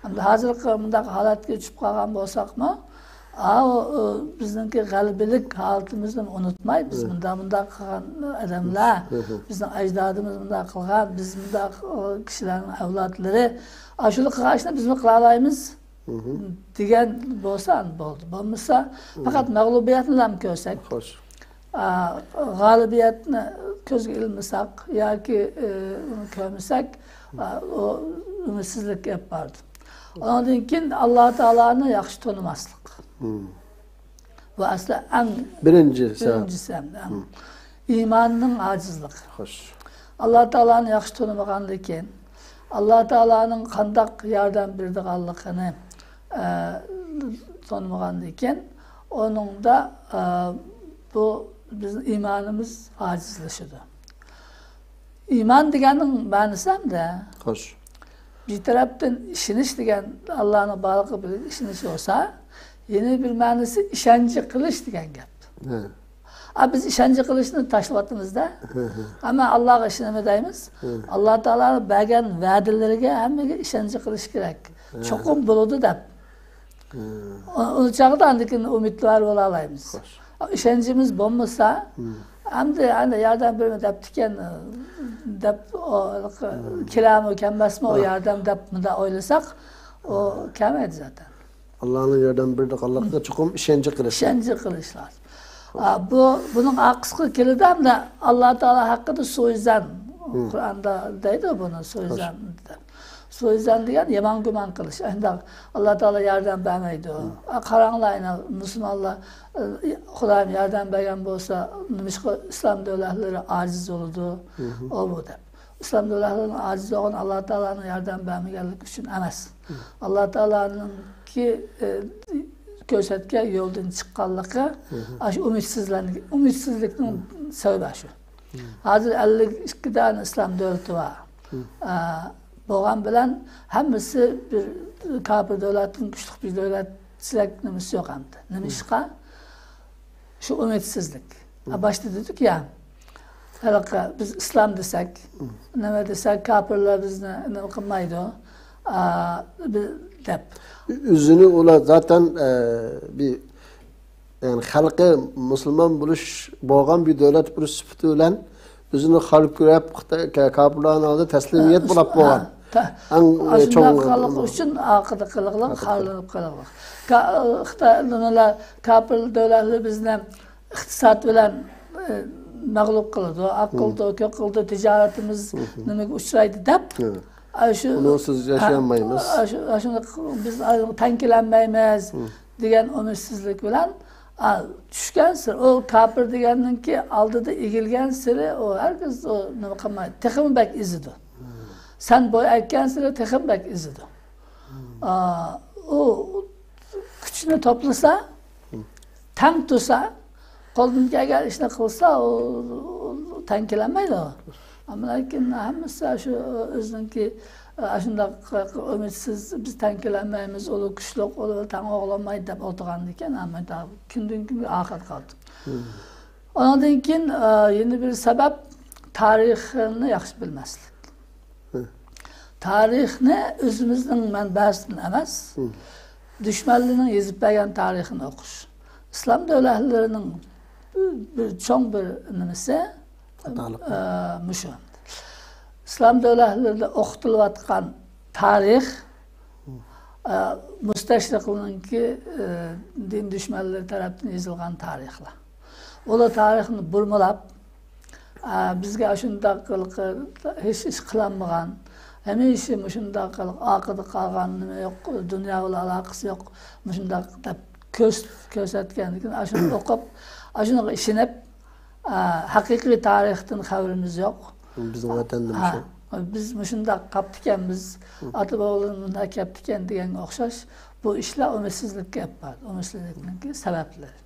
ئەمدى ھازىرقى مۇنداق ھالەتكە چۈشۈپ قالغان بولساقمۇ، ئا، ئۇ، ئۇ، بىزنىڭكى غەلىبىلىك ھالىتىمىزنى ئۇنتۇماي، بىز مۇنداق، مۇنداق قىلغان ئادەملەر، بىزنىڭ ئەجدادىمىز مۇنداق قىلغان، بىز مۇنداق، ئۇ، كىشىلەرنىڭ ئەۋلادلىرى، ئاشۇلا قىلغان ئىشنى بىزمۇ قىلالايمىز دېگەن بولسا بولدى. بولمىسا، پەقەت مەغلۇبىيەتنىلا كۆرسەك، ئا، غالىبىيەتنى كۆزگە ئىلمىساق ياكى، ئى، ئۇنى كۆرمىسەك، ئا، ئۇ ئۈمىدسىزلىككە ئېلىپ بارىدۇ. ئۇنىڭدىن كېيىن ئاللا تائالانى ياخشى تونۇماسلىق. بۇ ئەسلى ئەڭ بىرىنچى سەۋەب. بىرىنچى سەۋەب، ئەڭ. ئىماننىڭ ئاجىزلىقى. خوش. ئاللا تائالانى ياخشى تونۇمىغاندىن كېيىن، ئاللا تائالانىڭ قانداق ياردەم بېرىدىغانلىقىنى، ئە، تونۇمىغاندىن كېيىن، ئۇنىڭدا، ئە، بۇ بىزنىڭ ئىمانىمىز ئاجىزلىشىدۇ. ئىمان دېگەننىڭ مەنىسى ھەمدە خوش. بىر تەرەپتىن ئىشىنىش دېگەن ئاللانىڭ بارلىقىغا بىر ئىشىنىش بولسا، يەنە بىر مەنىسى ئىشەنچ قىلىش دېگەن گەپ. ھە. ئا، بىز ئىشەنچ قىلىشنى تاشلىۋاتىمىز-دە. ھە، ھە. ئەمما ئاللاغا ئىشىنىمىز دەيمىز. ھە. ئاللا تائالا بەرگەن ۋەدىلىرىگە ھەممىگە ئىشەنچ قىلىش كېرەك. ھە. چوقۇم بولىدۇ دەپ. ھە. ئۇ، ئۇ چاغدا ئاندىن كېيىن ئۈمىدۋار بولالايمىز. خوش. ئىشەنچىمىز بولمىسا، ھە. ئەمدى، ئەمدى ياردەم بېرىمەن دەپتىكەن، دەپ، ئۇ، ھە. كېلەرمۇ، كەلمەسمۇ ئۇ ھە. ياردەم دەپ مۇنداق ئويلىساق، ئۇ كەلمەيدۇ زاتەن. ئاللانىڭ ياردەم بېرىدىغانلىقىغا چوقۇم ئىشەنچ قىلىش. ئىشەنچ قىلىش لازىم. ئا، بۇ، بۇنىڭ ئارقىسىغا كېلىدۇ ھەمدە ئاللا تائالا ھەققىدە سۇئىزەن، قۇرئاندا دەيدۇ بۇنى، سۇئىزەن دەپ. سۇئىزەن دېگەن يامان گۇمان قىلىش. ئەنداق ئاللا تائالا ياردەم بەرمەيدۇ. ئا، قاراڭلار، ئەنە مۇسۇلمانلار، ئە، خۇدايىم ياردەم بەرگەن بولسا، نېمىشقا ئىسلام دۆلەتلىرى ئاجىز بولىدۇ؟ ئۇ بۇ دەپ. ئىسلام دۆلەتلىرىنىڭ ئاجىز بولغىنى ئاللا تائالانىڭ ياردەم بەرمىگەنلىكى ئۈچۈن ئەمەس. ئاللا تائالانىڭكى، ئە، كۆرسەتكەن يولدىن چىققانلىقى، ئاشۇ ئۈمىدسىزلەن-، ئۈمىدسىزلىكنىڭ سەۋەبى شۇ. ھازىر ئەللىك ئىككى دانە ئىسلام دۆلىتى بار. ئە، بولغان بىلەن ھەممىسى بىر كاپىر دۆلەتتىن كۈچلۈك بىر دۆلەتچىلىك نېمىسى يوق ئەمدى. نېمىشقا؟ شۇ ئۈمىدسىزلىك. ھە، باشتا دېدۇق يا، ھېلىقى بىز ئىسلام دېسەك، نېمە دېسەك، كاپىرلار بىزنى نېمە قىلمايدۇ، ئا، بىز دەپ. ئۆزىنى ئۇلار زاتەن، ئە، بىر، يەنى خەلقى مۇسۇلمان بولۇش، بولغان بىر دۆلەت بولۇش سۈپىتى بىلەن ئۆزىنى خار كۆرۈپ، خىتاي، كا-، كاپىرلارنىڭ ئالدىدا تەسلىمىيەت بولۇپ بولغان. ھە. ئەڭ، ئە، ئاشۇنداق چوڭ قىلغانلىقى ئۈچۈن ئارقىدا قىلغانلىق، خارلىنىپ قالغانلىق. كا-، خىتاي، نېمىلەر، كاپىر دۆلەتلىرى بىزنى ئىقتىساد بىلەن، ئە، مەغلۇپ قىلىدۇ، ئاق قىلىدۇ، كۆك قىلىدۇ، تىجارىتىمىز نېمىگە ئۇچرايدۇ دەپ، ئە، شۇ، ئۇنىڭسىز ياشىيالمايمىز. ئە، شۇ، شۇنداق بىز تەڭ كېلەلمەيمىز دېگەن ئۈمىدسىزلىك بىلەن، ئا، چۈشكەنسېرى، ئۇ كاپىر دېگەننىڭكى ئالدىدا ئېگىلگەنسېرى، ئۇ ھەرگىز ئۇ نېمە قىلمايدۇ، تېخىمۇ بەك ئېزىدۇ. سەن بوي ئەگكەنسېرى تېخىمۇ بەك ئېزىدۇ. ئا، ئۇ كۈچىنى توپلىسا، تەڭ تۇرسا، قولىدىن كەلگەن ئىشنى قىلسا، ئۇ، ئۇ تەڭ كېلەلمەيدۇ. ئەمما لېكىن ھەممىسى شۇ ئۆزىنىڭكى، ئاشۇنداق ئۈمىدسىز، بىز تەڭ كېلەلمەيمىز، ئۇلار كۈچلۈك، ئۇلار تەڭ ئوغلانمايدۇ دەپ ئولتۇرغاندىكىن، ھەممە كۈندىن كۈنگە ئارقىدا قالدى. ئۇنىڭدىن كېيىن، ئە، يەنە بىر سەۋەب، تارىخنى ياخشى بىلمەسلىك. تارىخنى ئۆزىمىزنىڭ مەنبەسىدىن ئەمەس، دۈشمەنلەرنىڭ يېزىپ بەرگەن تارىخىنى ئوقۇش. ئىسلام دۆلەتلىرىنىڭ بىر، بىر چوڭ بىر نېمىسى، ئە، مۇشۇ. ئىسلام دۆلەتلىرىدە ئوقۇتۇلۇۋاتقان تارىخ، ئە، مۇستەشرىقلىرىنىڭكى، ئە، دىن دۈشمەنلىرى تەرەپتىن يېزىلغان تارىخلار. ئۇلار تارىخنى بۇرمىلاپ، ئە، بىزگە ئاشۇنداق قىلىق، ھېچ ئىش قىلالمىغان، ھەمىشە مۇشۇنداق قىلىق ئارقىدا قالغان، نېمە يوق، دۇنيا بىلەن ئالاقىسى يوق، مۇشۇنداق دەپ كۆرس-، كۆرسەتكەندىكىن، ئاشۇنى ئوقۇپ، ئاشۇنىڭغا ئىشىنىپ، ئە، ھەقىقىي تارىختىن خەۋىرىمىز يوق. بىزنىڭ ۋەتەندە ھە، مۇشۇ. بىز مۇشۇنداق قاپتىكەنمىز، مم. ئاتا-بوۋىلىرىمىز مۇنداق كەپتىكەن دېگەنگە ئوخشاش، بۇ ئىشلار ئۈمىدسىزلىككە ئەپ بارىدۇ. ئۈمىدسىزلىكنىڭكى سەۋەبلىرى.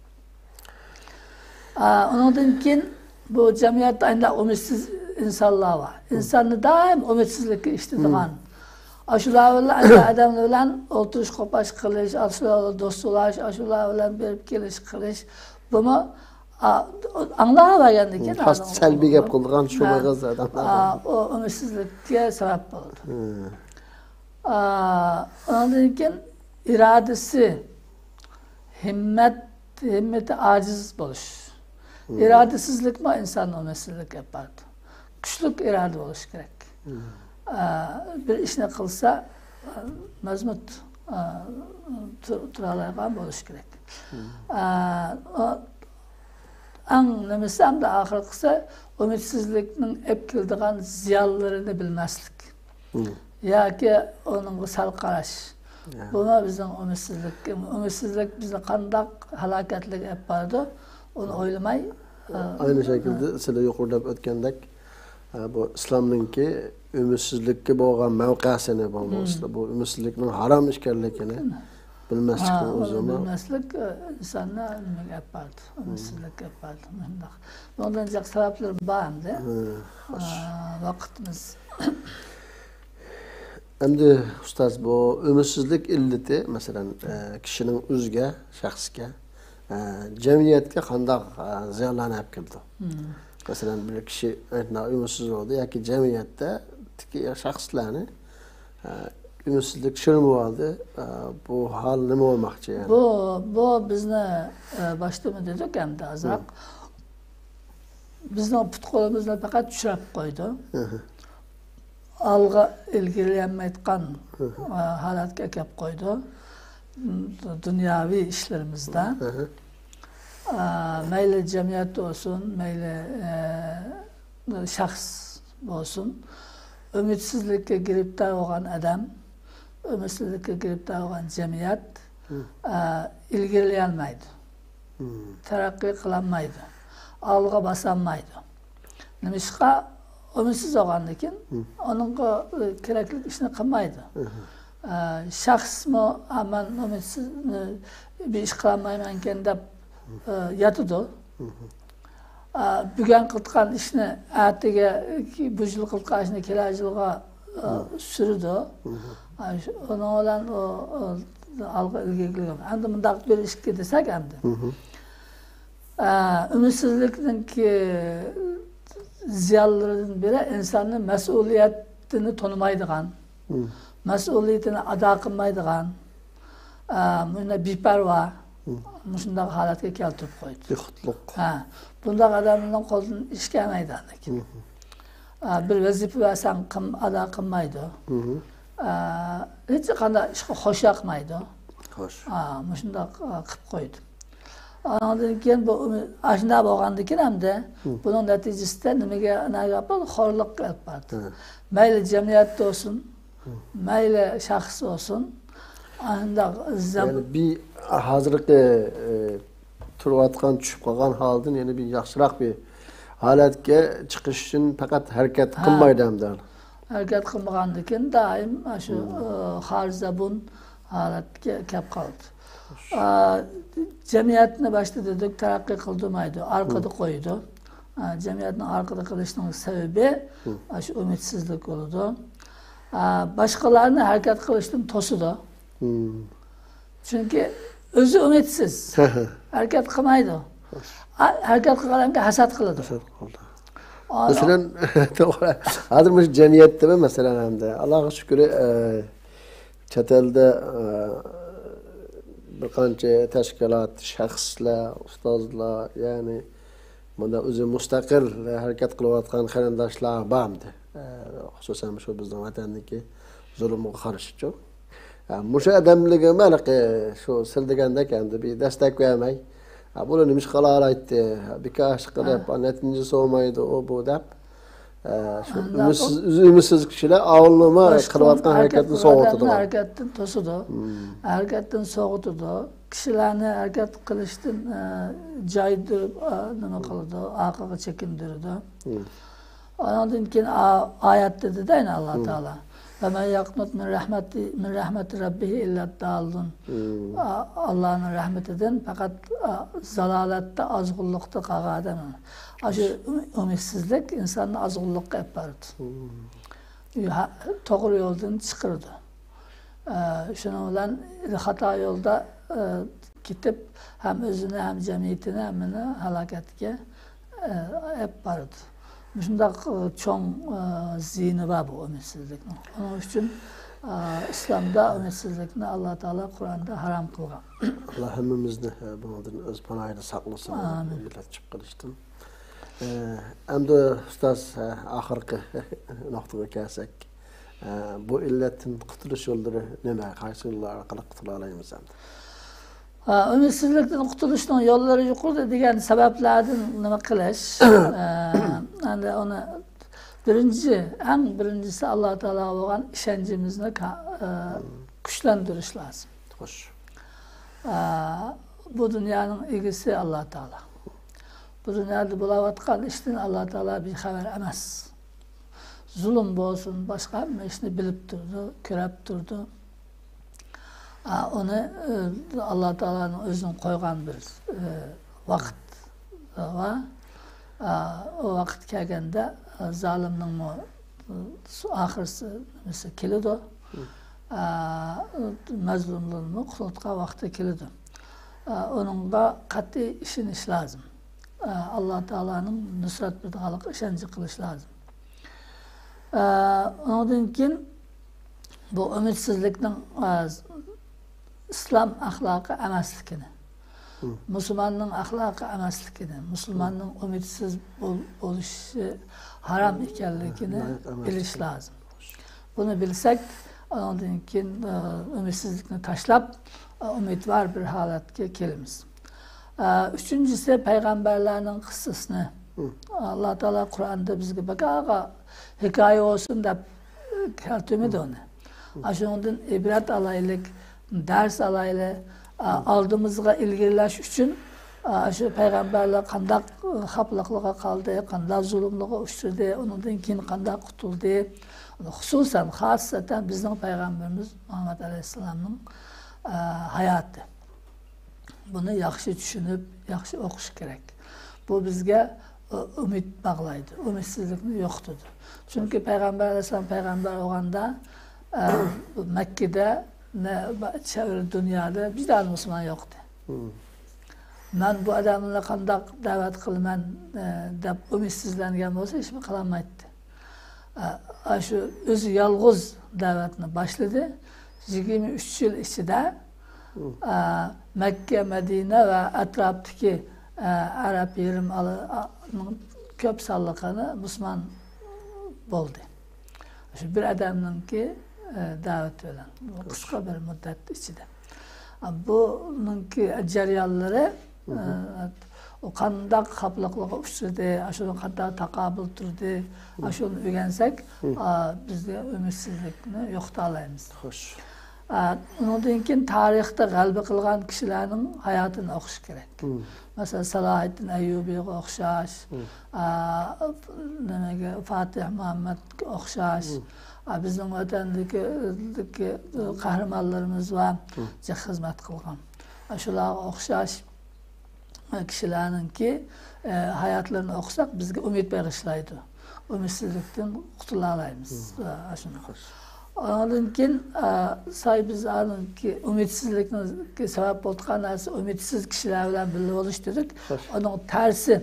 ئا، ئۇنىڭدىن كېيىن بۇ جەمئىيەتتە ئاينداق ئۈمىدسىز ئىنسانلار بار. ئىنساننى دائىم ئۈمىدسىزلىككە ئىشلىتىدىغان. مم. ئاشۇلار بىلەن، ئاشۇ ئادەملەر بىلەن ئولتۇرۇش قوپاش قىلىش، ئاشۇلار بىلەن دوست بولاش، ئاشۇلار بىلەن بېرىپ كېلىش قىلىش. بۇمۇ، ئا، ئاڭلاۋەرگەندىن كېيىن، خاس سەلبىي گەپ قىلىدىغان شۇ ھە. ئۇ ئۈمىدسىزلىككە سەۋەب بولىدۇ. ھە. ئا، ئۇنىڭدىن كېيىن ئىرادىسى، ھىممەت، ھىممىتى ئاجىز بولۇش. مم. ئىرادىسىزلىكمۇ ئىنساننى ئۈمىدسىزلىككە ئاپىرىدۇ. كۈچلۈك ئىرادە بولۇش كېرەك. مم. ئا، بىر ئىشنى قىلسا، ئا، مەزمۇت، ئا، تۇ-، تۇرالايدىغان بولۇش كېرەك. مم. ئا، ئا، ئەڭ نېمىسى، ئەمدى ئاخىرقىسى، ئۈمىدسىزلىكنىڭ ئەپ كېلىدىغان زىيانلىرىنى بىلمەسلىك. مم. ياكى ئۇنىڭغا سەل قاراش. يا. بۇمۇ بىزنىڭ ئۈمىدسىزلىك، ئۈمىدسىزلىك بىزنى قانداق ھالاكەتلىككە ئەپ بارىدۇ، ئۇنى ئويلىماي، ئا، ئاينى شەكىلدە سىلەر يۇقىرىدا ئۆتكەندەك، ئا، بۇ ئىسلامنىڭكى ئۈمىدسىزلىككە بولغان مەۋقەسىنى، بولمىسا، مم. بۇ ئۈمىدسىزلىكنىڭ ھارام ئىكەنلىكىنى بىلمەسلىكنىڭ ھا، ئۆزىمۇ. بىلمەسلىك، ئە، ئىنساننى نېمىگە ئەپ بارىدۇ؟ مم. ئۈمىدسىزلىككە ئەپ بارىدۇ، مۇشۇنداق. بۇنىڭدىن جىق سەۋەبلىرى بار ئەمدى. ھە، خوش. ئا، ۋاقتىمىز. ئەمدى، ئۇستاز، بۇ ئۈمىدسىزلىك ئىللىتى، مەسىلەن، ئە، كىشىنىڭ ئۆزىگە، شەخسكە، ئە، جەمئىيەتكە قانداق، ئە، زىيانلارنى ئەپ كېلىدۇ؟ مم. مەسىلەن، بىر كىشى، ئە، ئۈمىدسىز بولدى ياكى جەمئىيەتتە تىكى شەخسلەرنى ئە، ئۈمىدسىزلىك چىرمىۋالدى. ئە، بۇ ھال نېمە بولماقچى يەنى؟ بۇ، بۇ بىزنى، ئە، باشتىمۇ دېدۇق ئەمدى ئازراق. مم. بىزنىڭ پۇت-قولىمىزنى پەقەت چۈشۈرۈپ قويىدۇ. ھە ھە. ئالغا ئىلگىرىلىيەلمەيدىغان، ھە ھە. ئە، ھالەتكە ئەكەپ قويىدۇ. دۇنياۋى ئىشلىرىمىزدا. ھە ھە. ئە، مەيلى جەمئىيەتتە بولسۇن، مەيلى، ئە، شەخس بولسۇن، ئۈمىدسىزلىككە گىرىپتار بولغان ئادەم، ئۈمىدسىزلىككە گىرىپتار بولغان جەمئىيەت، مم. ئە، ئىلگىرىلىيەلمەيدۇ. مم. تەرەققىي قىلالمايدۇ. ئالغا باسالمايدۇ. نېمىشقا؟ ئۈمىدسىز بولغاندىكىن، مم. ئۇنىڭغا، ئە، كېرەكلىك ئىشنى قىلمايدۇ. مم. ئە، شەخسمۇ، ئا، مەن ئۈمىدسىز، ئە، بىر ئىش قىلالمايمەنكەن دەپ، ئە، ياتىدۇ. مم. ئا، بۈگۈن قىلىدىغان ئىشنى ئەتىگە، بۇ يىل قىلىدىغان ئىشنى كېلەر يىلغا، ئا، مم. سۈرىدۇ. مم. ئا، شۇ، ئۇنىڭ بىلەن ئۇ، ئۇ ئالغا ئىلگىرىلىگەن. ئەمدى مۇنداق بىر ئىشكە دېسەك ئەمدى. مم. ئا، ئۈمىدسىزلىكنىڭكى زىيانلىرىدىن بىرى ئىنساننىڭ مەسئۇلىيىتىنى تونۇمايدىغان، مم. مەسئۇلىيىتىنى ئادا قىلمايدىغان، ئا، مۇنداق بىپەرۋا، مم. مۇشۇنداق ھالەتكە كەلتۈرۈپ قويدى. بىخۇدلۇق. ھە، بۇنداق ئادەمنىڭ قولىدىن ئىش كەلمەيدۇ ئاندىن كېيىن. مم. ئا، بىر ۋەزىپە بەرسەڭ قىم-، ئادا قىلمايدۇ. مم. ئا، ھېچقانداق ئىشقا خوش ياقمايدۇ. خوش. ئا، مۇشۇنداق، ئا، قىلىپ قويدى. ئاندىن كېيىن بۇ ئۈمىد، ئاشۇنداق بولغاندىن كېيىن ئەمدى مم. بۇنىڭ نەتىجىسىدە نېمىگە، نەگە ئاپىرىدۇ؟ خورلۇققا ئېلىپ بارىدۇ. ھە. مەيلى جەمئىيەتتە بولسۇن، مم. مەيلى شەخس بولسۇن، ئاشۇنداق زەم- يەنى بىر ھازىرقى، ئە، تۇرۇۋاتقان، چۈشۈپ قالغان ھالدىن يەنە بىر ياخشىراق بىر ھالەتكە چىقىش ئۈچۈن پەقەت ھەرىكەت ھە. قىلمايدۇ ئەمدى. ھەرىكەت قىلمىغاندىكىن دائىم ئاشۇ، مم. ئە، خار زەبۇن ھالەتكە كەپ قالدى. ئا، جەمئىيەتنى باشتا دېدۇق، تەرەققىي قىلدۇرمايدۇ، ئارقىدا مم. قويىدۇ. ئا، جەمئىيەتنى ئارقىدا قىلىشنىڭ سەۋەبى مم. ئاشۇ ئۈمىدسىزلىك بولىدۇ. ئا، باشقىلارنى ھەرىكەت قىلىشتىن توسىدۇ. مم. چۈنكى ئۆزى ئۈمىدسىز. ھەرىكەت قىلمايدۇ. ئا، ھەرىكەت قىلغان ئادەمگە ھەسەت قىلىدۇ. ھەسەت قىلىدۇ. ئانا- مەسىلەن، توغرا. ھازىر مۇشۇ جەمئىيەتتىمۇ، مەسىلەن، ئەمدى، ئاللاغا شۈكرى، ئە، چەت ئەلدە، ئە، بىر قانچە تەشكىلات، شەخسلەر، ئۇستازلار، يەنى بۇنداق ئۆزى مۇستەقىل ھەرىكەت قىلىۋاتقان قېرىنداشلار بارمىدى؟ ئە، خۇسۇسەن شۇ بىزنىڭ ۋەتەندىكى زۇلۇمغا قارشىچۇ. ئە، مۇشۇ ئادەملىرىگە ھېلىقى شۇ سىل دېگەندەك ئەمدى بىر دەستەك بەرمەي، ئە، بۇلار نېمە ئىش قىلالايتتى؟ بىكار ئىش قىلىپ، نەتىجىسى بولمايدۇ، ئۇ بۇ دەپ. ئە، شۇ ئەمدى ئۈمىدسىز، ئۈمىدسىز كىشىلەر ئاۋۇلىما قىلىۋاتقان ھەرىكەتنى سوغۇتىدۇ. ھەرىكەتتىن توسىدۇ. ھەرىكەتتىن سوغۇتىدۇ. كىشىلەرنى ھەرىكەت قىلىشتىن، ئە، جايدۇرۇپ، ئە، نېمە قىلىدۇ، ئارقىغا چېكىندۈرىدۇ. ئانىڭدىن كېيىن ئا-، ئايەتتە دېدى يەنە ئاللا تائالا، «فمن يقنط من رحمة، من رحمة ربه إلا الضالون.» ئا-، ئاللانىڭ رەھمىتىدىن پەقەت، ئا، زالالەتتە، ئازغۇنلۇقتا قالغان ئادەم. ئاشۇ ئۈمىدسىزلىك ئىنساننى ئازغۇنلۇققا ئېلىپ بارىدۇ. ھە، توغرا يولدىن چىقىرىدۇ. ئە، شۇنىڭ بىلەن خاتا يولدا، ئە، كېتىپ، ھەم ئۆزىنى، ھەم جەمئىيىتىنى، ھەممىنى ھالاكەتكە، ئە، ئېلىپ بارىدۇ. مۇشۇنداق، ئە، چوڭ، ئە، زىيىنى بار بۇ ئۈمىدسىزلىكنىڭ. ئۇنىڭ ئۈچۈن، ئە، ئىسلامدا ئۈمىدسىزلىكنى ئاللا تائالا قۇرئاندا ھارام قىلغان. ئاللا ھەممىمىزنى، ئە، بۇنىڭدىن ئۆز پاناھىدا ساقلىسۇن. ئامىن. مىللەت چىقىپ قېلىشتىن. ئە، ئەمدى ئۇستاز، ئە، ئاخىرقى نۇقتىغا كەلسەك، ئە، بۇ ئىللەتتىن قۇتۇلۇش يوللىرى نېمە؟ قايسى يوللار ئارقىلىق قۇتۇلالايمىز ئەمدى؟ ئە، ئۈمىدسىزلىكتىن قۇتۇلۇشنىڭ يوللىرى يۇقىرىدا دېگەن سەۋەبلەردىن نېمە قىلىش؟ ئە، ئەمدى ئۇنى بىرىنچى، ئەڭ بىرىنچىسى ئاللا تائالاغا بولغان ئىشەنچىمىزنى كا-، ئە، كۈچلەندۈرۈش لازىم. خوش. ئە، بۇ دۇنيانىڭ ئىگىسى ئاللا تائالا. بۇ دۇنيادا بولاۋاتقان ئىشتىن ئاللا تائالا بىخەۋەر ئەمەس. زۇلۇم بولسۇن، باشقا ھەممە ئىشنى بىلىپ تۇرىدۇ، كۆرۈپ تۇرىدۇ. ئا، ئۇنى، ئە، ئاللا تائالانىڭ ئۆزىنىڭ قويغان بىر، ئە، ۋاقىت بار. ئا، ئۇ ۋاقىت كەلگەندە، ئە، زالىمنىڭمۇ، ئە، ئاخىرسى نېمىسى كېلىدۇ. ئا، مەزلۇملارنىمۇ قۇتۇلتقان ۋاقتى كېلىدۇ. ئا، ئۇنىڭغا قەتئىي ئىشىنىش لازىم. ئا، ئاللا تائالانىڭ نۇسرەت بېرىدىغانلىقىغا ئىشەنچ قىلىش لازىم. ئا، ئۇنىڭدىن كېيىن بۇ ئۈمىدسىزلىكنىڭ، ئا، ئىسلام ئەخلاقى ئەمەسلىكىنى، مۇسۇلماننىڭ ئەخلاقى ئەمەسلىكىنى، مۇسۇلماننىڭ ئۈمىدسىز بول-، بولۇشى ھارام ئىكەنلىكىنى بىلىش لازىم. بۇنى بىلسەك، ئۇنىڭدىن كېيىن، ئە، ئۈمىدسىزلىكنى تاشلاپ، ئە، ئۈمىدۋار بىر ھالەتكە كېلىمىز. ئە، ئۈچىنچىسى، پەيغەمبەرلەرنىڭ قىسسىسىنى، ئاللا تائالا قۇرئاندا بىزگە بەكاغا ھېكايە بولسۇن دەپ، ئە، كەلتۈرمىدى ئۇنى. ئاشۇنىڭدىن ئىبرەت ئالايلى، دەرس ئالايلى. ئا، ئالدىمىزغا ئىلگىرىلەش ئۈچۈن، ئا، شۇ پەيغەمبەرلەر قانداق، ئا، خاپىلىقلىققا قالدى، قانداق زۇلۇملارغا ئۇچرىدى، ئۇنىڭدىن كېيىن قانداق قۇتۇلدى. خۇسۇسەن، خاسسەتەن بىزنىڭ پەيغەمبىرىمىز مۇھەممەد ئەلەيھىسسالامنىڭ، ئا، ھاياتى. بۇنى ياخشى چۈشىنىپ، ياخشى ئوقۇش كېرەك. بۇ بىزگە، ئۇ، ئۈمىد باغلايدۇ، ئۈمىدسىزلىكنى يوقىتىدۇ. چۈنكى پەيغەمبەر ئەلەيھىسسالام پەيغەمبەر بولغاندا، ئە، مەككىدە، نە، چەۋرە دۇنيادا بىر دانە مۇسۇلمان يوق ئىدى. مەن بۇ ئادەملەرنى قانداق دەۋەت قىلىمەن، ئە، دەپ ئۈمىدسىزلەنگەن بولسا، ھېچنېمە قىلالمايتتى. ئە، ئاشۇ ئۆزى يالغۇز دەۋەتنى باشلىدى. يىگىرمە ئۈچ يىل ئىچىدە، ئە، مەككە، مەدىنە ۋە ئەتراپتىكى، ئە، ئەرەب يېرىم ئارىلىنىڭ كۆپ سانلىقىنى مۇسۇلمان بولدى. شۇ بىر ئادەمنىڭكى، ئە، دەۋىتى بىلەن. بۇ قىسقا بىر مۇددەت ئىچىدە. ئە، بۇنىڭكى جەريانلىرى، ئە، ئۇ قانداق خاپىلىقلارغا ئۇچرىدى، ئاشۇنى قانداق تاقابىل تۇردى، ئاشۇنى ئۆگەنسەك، ئا، بىزگە ئۈمىدسىزلىكنى يوقىتالايمىز. خوش. ئا، ئۇنىڭدىن كېيىن تارىختا غەلىبە قىلغان كىشىلەرنىڭ ھاياتىنى ئوقۇش كېرەك. مەسىلەن، سالاھىددىن ئەييۇبىغا ئوخشاش، ئا، نېمىگە، فاتىھ مۇھەممەدكە ئوخشاش، ئا، بىزنىڭ ۋەتەندىكى، دىكى قەھرىمانلىرىمىز بار، جىق خىزمەت قىلغان. ئا، شۇلارغا ئوخشاش كىشىلەرنىڭكى، ئە، ھاياتلىرىنى ئوقۇساق، بىزگە ئۈمىد بېغىشلايدۇ. ئۈمىدسىزلىكتىن قۇتۇلالايمىز. ئە، ئاشۇنداق. ئاندىن كېيىن، ئە، ساي بىز ئانىڭكى ئۈمىدسىزلىكنىڭ سەۋەب بولىدىغان نەرسە ئۈمىدسىز كىشىلەر بىلەن بىللە بولۇش دېدۇق. ئۇنىڭ تەرسى،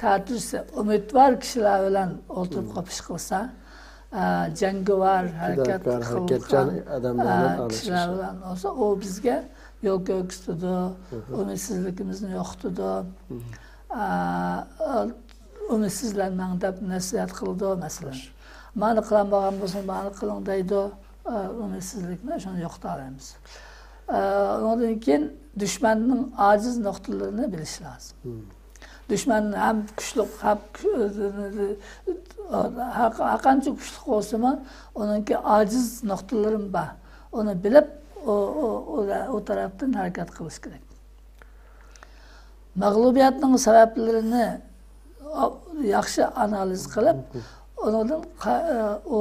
تەتۈرىسى ئۈمىدۋار كىشىلەر بىلەن ئولتۇرۇپ قوپۇش قىلسا، ئە، جەڭگىۋار ھەرىكەت قىلغان، ئە، كىشىلەر بىلەن بولسا، ئۇ بىزگە يول كۆرسىتىدۇ، ئۈمىدسىزلىكىمىزنى يوقىتىدۇ. ئا، ئۈمىدسىزلەنمەڭ دەپ نەسىھەت قىلىدۇ، مەسىلەن. مانا قىلالمىغان بولسا، مانا قىلىڭ دەيدۇ. ئا، ئۈمىدسىزلىكنى شۇنى يوقىتالايمىز. ئا، ئۇنىڭدىن كېيىن دۈشمەننىڭ ئاجىز نۇقتىلىرىنى بىلىش لازىم. دۈشمەن ھەم كۈچلۈك، ھەم كۈ-، ھەر، ھەر قانچە كۈچلۈك بولسىمۇ، ئۇنىڭكى ئاجىز نۇقتىلىرىمۇ بار. ئۇنى بىلىپ، ئۇ، ئۇ، ئۇ، ئۇ تەرەپتىن ھەرىكەت قىلىش كېرەك. مەغلۇبىيەتنىڭ سەۋەبلىرىنى ياخشى ئانالىز قىلىپ، ئۇنىڭدىن قا-، ئۇ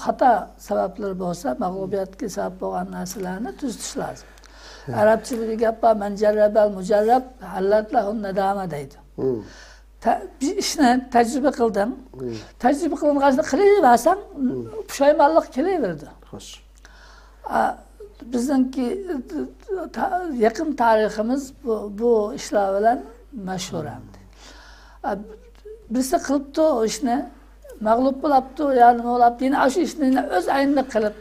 خاتا سەۋەبلىرى بولسا، مەغلۇبىيەتكە سەۋەب بولغان نەرسىلەرنى تۈزىتىش لازىم. ئەرەبچىدە بىر گەپ بار، «مەن جەررەبەل مۇجەررەب ھەللەت لەھۇن نەدامە» دەيدۇ. تە-، بىر ئىشنى تەجرىبە قىلدىڭ. تەجرىبە قىلىنغان ئىشنى قىلىۋەرسەڭ، پۇشايمانلىق كېلىۋېرىدۇ. خوش. ئا، بىزنىڭكى، تا-، يېقىن تارىخىمىز بۇ، بۇ ئىشلار بىلەن مەشھۇر ئەمدى. ئا، بىرسى قىلىپتۇ ئۇ ئىشنى، مەغلۇپ بولاپتۇ، يا نېمە بولاپتۇ، يەنە ئاشۇ ئىشنى يەنە ئۆز ئەينىدە قىلىپ،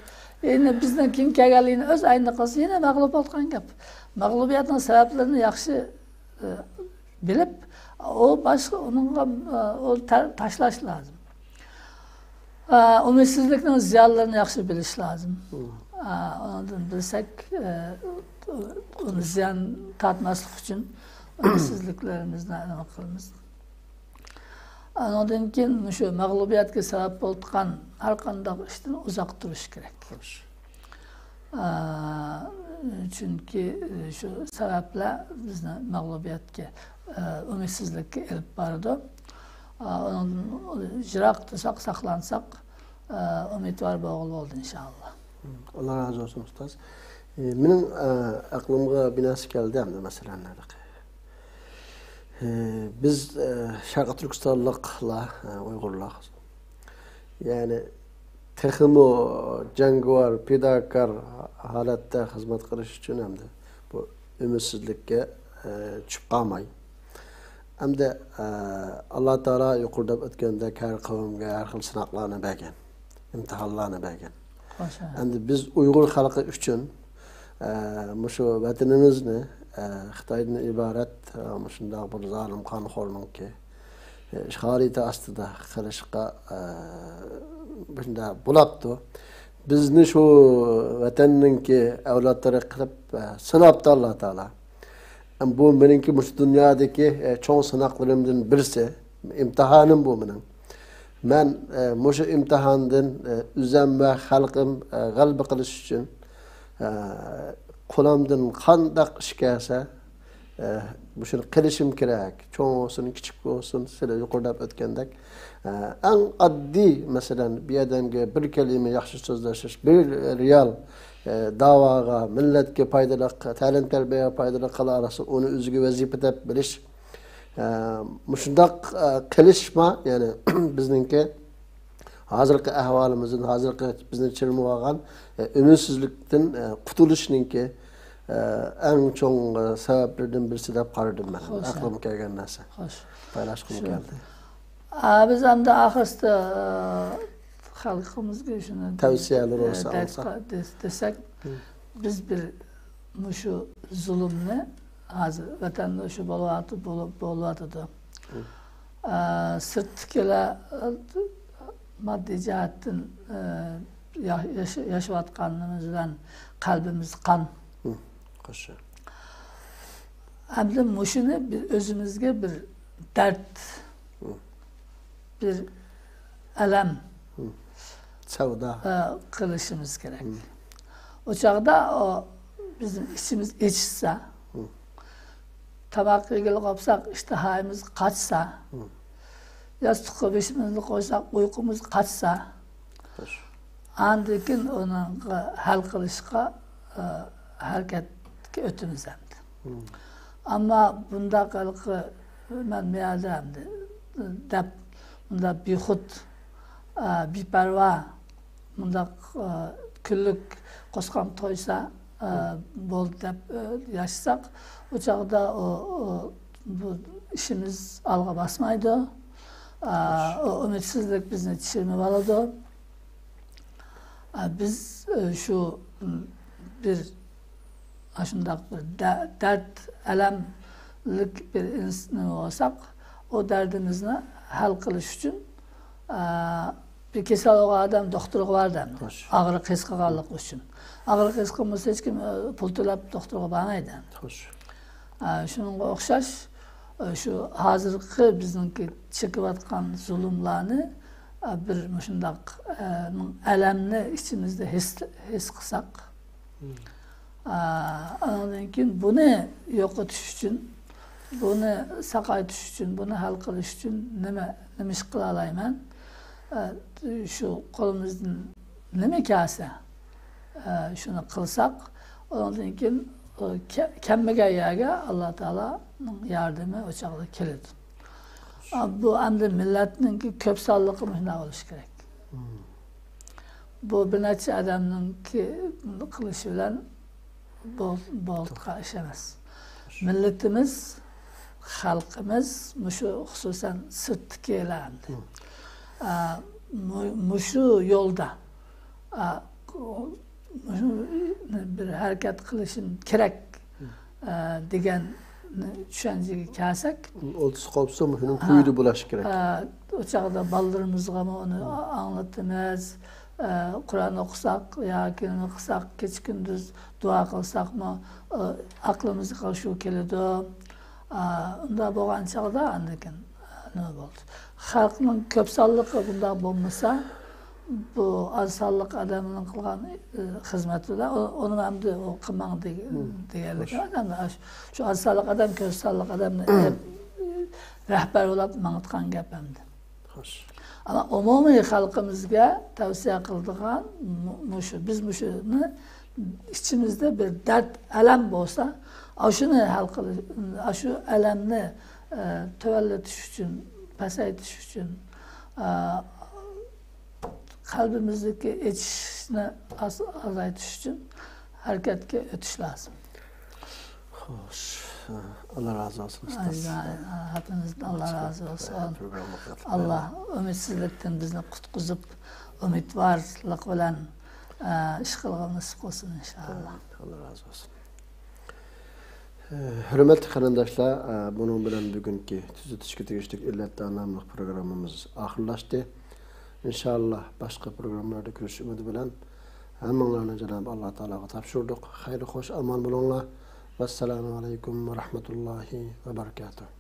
يەنە بىزنىڭ كېيىن كەلگەنلەر يەنە ئۆز ئەينىدە قىلسا، يەنە مەغلۇپ بولىدىغان گەپ. مەغلۇبىيەتنىڭ سەۋەبلىرىنى ياخشى، ئە، بىلىپ، ئۇ باشقا ئۇنىڭغا، ئە، ئۇ تە-، تاشلاش لازىم. ئە، ئۈمىدسىزلىكنىڭ زىيانلىرىنى ياخشى بىلىش لازىم. ئە، ئۇنىڭدىن بىلسەك، ئە، ئۇنى زىيان تارتماسلىق ئۈچۈن ئۈمىدسىزلىكلىرىمىزنى نېمە قىلىمىز. ئۇنىڭدىن كېيىن مۇشۇ مەغلۇبىيەتكە سەۋەب بولىدىغان ھەر قانداق ئىشتىن ئۇزاق تۇرۇش كېرەك. ئا، چۈنكى، ئە، شۇ سەۋەبلەر بىزنى مەغلۇبىيەتكە، ئە، ئۈمىدسىزلىككە ئېلىپ بارىدۇ. ئا، ئۇنىڭدىن يىراق تۇرساق، ساقلانساق، ئە، ئۈمىدۋار بولغىلى بولىدۇ، ئىنشائاللا. ئاللا رازى بولسۇن، ئۇستاز. ئە، مېنىڭ، ئە، ئەقلىمگە بىر نەرسە كەلدى ئەمدى، مەسىلەن، ھېلىقى. ئە، بىز، ئە، شەرقىي تۈركىستانلىقلار، ئە، ئۇيغۇرلار. يەنى تېخىمۇ جەڭگىۋار، پىداكار ھالەتتە خىزمەت قىلىش ئۈچۈن ھەمدە بۇ ئۈمىدسىزلىككە، ئە، چۈشۈپ قالماي. ھەمدە، ئە، ئاللا تائالا يۇقىرىدا ئۆتكەندەك ھەر قەۋمگە ھەر خىل سىناقلارنى بەرگەن، ئىمتىھانلارنى بەرگەن. خوش. ئەمدى بىز ئۇيغۇر خەلقى ئۈچۈن، ئە، مۇشۇ ۋەتىنىمىزنى، ئە، خىتايدىن ئىبارەت، ئە، مۇشۇنداق بىر زالىم قانخورنىڭكى، ئە، ئىشغالىيىتى ئاستىدا قىلىشقا، ئە، مۇشۇنداق بولاپتۇ. بىزنى شۇ ۋەتەننىڭكى ئەۋلادلىرى قىلىپ، ئە، سىناپتۇ ئاللا تائالا. بۇ مېنىڭكى مۇشۇ دۇنيادىكى، ئە، چوڭ سىناقلىرىمدىن بىرسى، ئىمتىھانىم بۇ مېنىڭ. مەن، ئە، مۇشۇ ئىمتىھاندىن، ئە، ئۆزۈم ۋە خەلقىم، ئە، غەلىبە قىلىش ئۈچۈن، ئە، قولۇمدىن قانداق ئىش كەلسە، ئە، مۇشۇنى قىلىشىم كېرەك. چوڭ بولسۇن، كىچىك بولسۇن، سىلەر يۇقىرىدا ئۆتكەندەك، ئە، ئەڭ ئاددىي، مەسىلەن، بىر ئادەمگە بىر كەلىمە ياخشى سۆزلىشىش، بىر رېئال، ئە، داۋاغا، مىللەتكە پايدىلىق، تەلىم-تەربىيەگە پايدىلىق قىلالىسا، ئۇنى ئۆزىگە ۋەزىپە دەپ بىلىش. ئە، مۇشۇنداق، ئە، قىلىشما، يەنى بىزنىڭكى ھازىرقى ئەھۋالىمىزدىن، ھازىرقى بىزنى چىرمىۋالغان، ئە، ئۈمىدسىزلىكتىن، ئە، قۇتۇلۇشنىڭكى، ئە، ئەڭ چوڭ، ئە، سەۋەبلىرىدىن بىرسى دەپ قارىدىم مەن. خوش، ئەقلىمگە كەلگەن نەرسە. خوش. پايلاشقۇم شۇ. كەلدى. ئا، بىز ئەمدى ئاخىرسىدا، ئە، خەلقىمىزگە شۇنى تەۋسىيەلىرى ئە، بولسا دەپ ئالسا. قا-، دېس-، دېسەك، بىز بىر مۇشۇ زۇلۇمنى ھازىر ۋەتەندە شۇ بولۇۋاتىدۇ، بولۇپ، بولۇۋاتىدۇ. ئە، سىرتتىكىلەر، ئە، ماددىي جەھەتتىن، ئە، يا-، ياشا-، ياشاۋاتقانلىرىمىز بىلەن قەلبىمىز قان. خوش. ئەمدى مۇشۇنى بىز ئۆزىمىزگە بىر دەرد، بىر ئەلەم، سەۋدا. ئە، قىلىشىمىز كېرەك. ئۇ چاغدا ئۇ بىزنىڭ ئىچىمىز ئېچىشسا، تاماق يېگىلى قوپساق، ئىشتىھايىمىز قاچسا، ياستۇققا بېشىمىزنى قويساق، ئۇيقۇمىز قاچسا، خوش. ئاندىن كېيىن ئۇنىڭغا ھەل قىلىشقا، ئە، ھەرىكەتكە ئۆتىمىز ئەمدى. ئەمما بۇنداق ھېلىقى مەن مەيەردە ئەمدى دەپ، بۇنداق بىخۇد، ئە، بىپەرۋا، مۇنداق، ئە، كۈنلۈك قوسقام تويسا، ئە، بولدى دەپ، ئە، ياشىساق، ئۇ چاغدا ئۇ، ئۇ، بۇ ئىشىمىز ئالغا باسمايدۇ. ئە، ئۇ ئۈمىدسىزلىك بىزنى چىرمىۋالىدۇ. ئە، بىز، ئە، شۇ، م، بىر ئاشۇنداق بىر دە-، دەرد، ئەلەملىك بىر ئىنس-، نېمە بولساق، ئۇ دەردىمىزنى ھەل قىلىش ئۈچۈن، ئە، بىر كېسەل بولغان ئادەم دوختۇرغا بارىدۇ ئەمدى. خوش. ئاغرىق ھېس قىلغانلىقى ئۈچۈن. ئاغرىق ھېس قىلمىسا، ھېچكىم، ئە، پۇل تۆلەپ دوختۇرغا بارمايدۇ ئەمدى. خوش. ئە، شۇنىڭغا ئوخشاش، ئە، شۇ ھازىرقى بىزنىڭكى چېكىۋاتقان زۇلۇملارنى، ئە، بىر مۇشۇنداق، ئە، ئەلەمنى ئىچىمىزدە ھېس، ھېس قىلساق، ئا، ئاندىن كېيىن بۇنى يوقىتىش ئۈچۈن، بۇنى ساقايتىش ئۈچۈن، بۇنى ھەل قىلىش ئۈچۈن نېمە، نېمە ئىش قىلالايمەن؟ ئا، شۇ قولىمىزدىن نېمە كەلسە، ئا، شۇنى قىلساق، ئۇنىڭدىن كېيىن، ئا، كە-، كەلمىگەن يەرگە ئاللا تائالانىڭ ياردىمى ئۇ چاغدا كېلىدۇ. ئا، بۇ ئەمدى مىللەتنىڭكى كۆپ سانلىقى مۇشۇنداق بولۇشى كېرەك. بۇ بىر نەچچە ئادەمنىڭكى قىلىشى بىلەن بول-، بولىدىغان ئىش ئەمەس. مىللىتىمىز، خەلقىمىز، مۇشۇ خۇسۇسەن سىرتتىكىلەر ئەمدى. ئا، مۇ-، مۇشۇ يولدا، ئا، مۇشۇ بىر ھەرىكەت قىلىشىم كېرەك، ئا، دېگەن چۈشەنچىگە كەلسەك، ئولتۇرسا قوپسا، مۇشۇنىڭ ھا. كويىدا بولۇش كېرەك. ھا، ئۇ چاغدا بالىلىرىمىزغىمۇ ئۇنى ئاڭلىتىمىز. ئە، قۇرئان ئوقۇساق ياكى نېمە قىلساق، كېچە-كۈندۈز دۇئا قىلساقمۇ، ئە، ئەقلىمىزگە شۇ كېلىدۇ. ئە، ئۇنداق بولغان چاغدا ئاندىن كېيىن، ئە، نېمە بولدى؟ خەلقنىڭ كۆپ سانلىقى بۇنداق بولمىسا، بۇ ئاز سانلىق ئادەمنىڭ قىلغان، ئە، خىزمىتى بىلەن ئۇ-، ئۇنىڭ ئەمدى ئۇ قىلماڭ دېگ-، دېگەنلىك ئەمەس. ئەمدى ئاش-، شۇ ئاز سانلىق ئادەم، كۆپ سانلىق ئادەمنى ئېلىپ، رەھبەر بولۇپ ماڭىدىغان گەپ ئەمدى. خوش. ئەمما ئومۇمىي خەلقىمىزگە تەۋسىيە قىلىدىغان مۇ-، مۇشۇ، بىز مۇشۇنى ئىچىمىزدە بىر دەرد، ئەلەم بولسا، ئاشۇنى ھەل قىلىش، ئاشۇ ئەلەمنى، ئە، تۆۋەنلىتىش ئۈچۈن، پەسەيتىش ئۈچۈن، ئە، قەلبىمىزدىكى ئېچىشنى ئاز-، ئازايتىش ئۈچۈن ھەرىكەتكە ئۆتۈش لازىم. خوش. ئاللا رازى بولسۇن، ئۇستاز. ئاي، ھەپپىمىزدىن ئاللا رازى بولسۇن. پروگرامما قاتناشتى. ئاللا ئۈمىدسىزلىكتىن بىزنى قۇتقۇزۇپ، ئۈمىدۋارلىق بىلەن، ئە، ئىش قىلغىلى نېسىپ قىلسۇن، ئىنشائاللا. ئاللا رازى بولسۇن. ھۆرمەتلىك قېرىنداشلار، بۇنىڭ بىلەن بۈگۈنكى تۈزىتىشكە تېگىشلىك ئىللەتلەر ناملىق پروگراممىمىز ئاخىرلاشتى. ئىنشائاللا، باشقا پروگراممىلاردا كۆرۈشۈش ئۈمىدى بىلەن ھەممىڭلارنى جانابى ئاللا تائالاغا تاپشۇردۇق. خەير خوش ئامان بولۇڭلار. ۋەسسالامۇ ئەلەيكۇم ۋە رەھمەتۇللاھى ۋە بەرىكاتۇھ.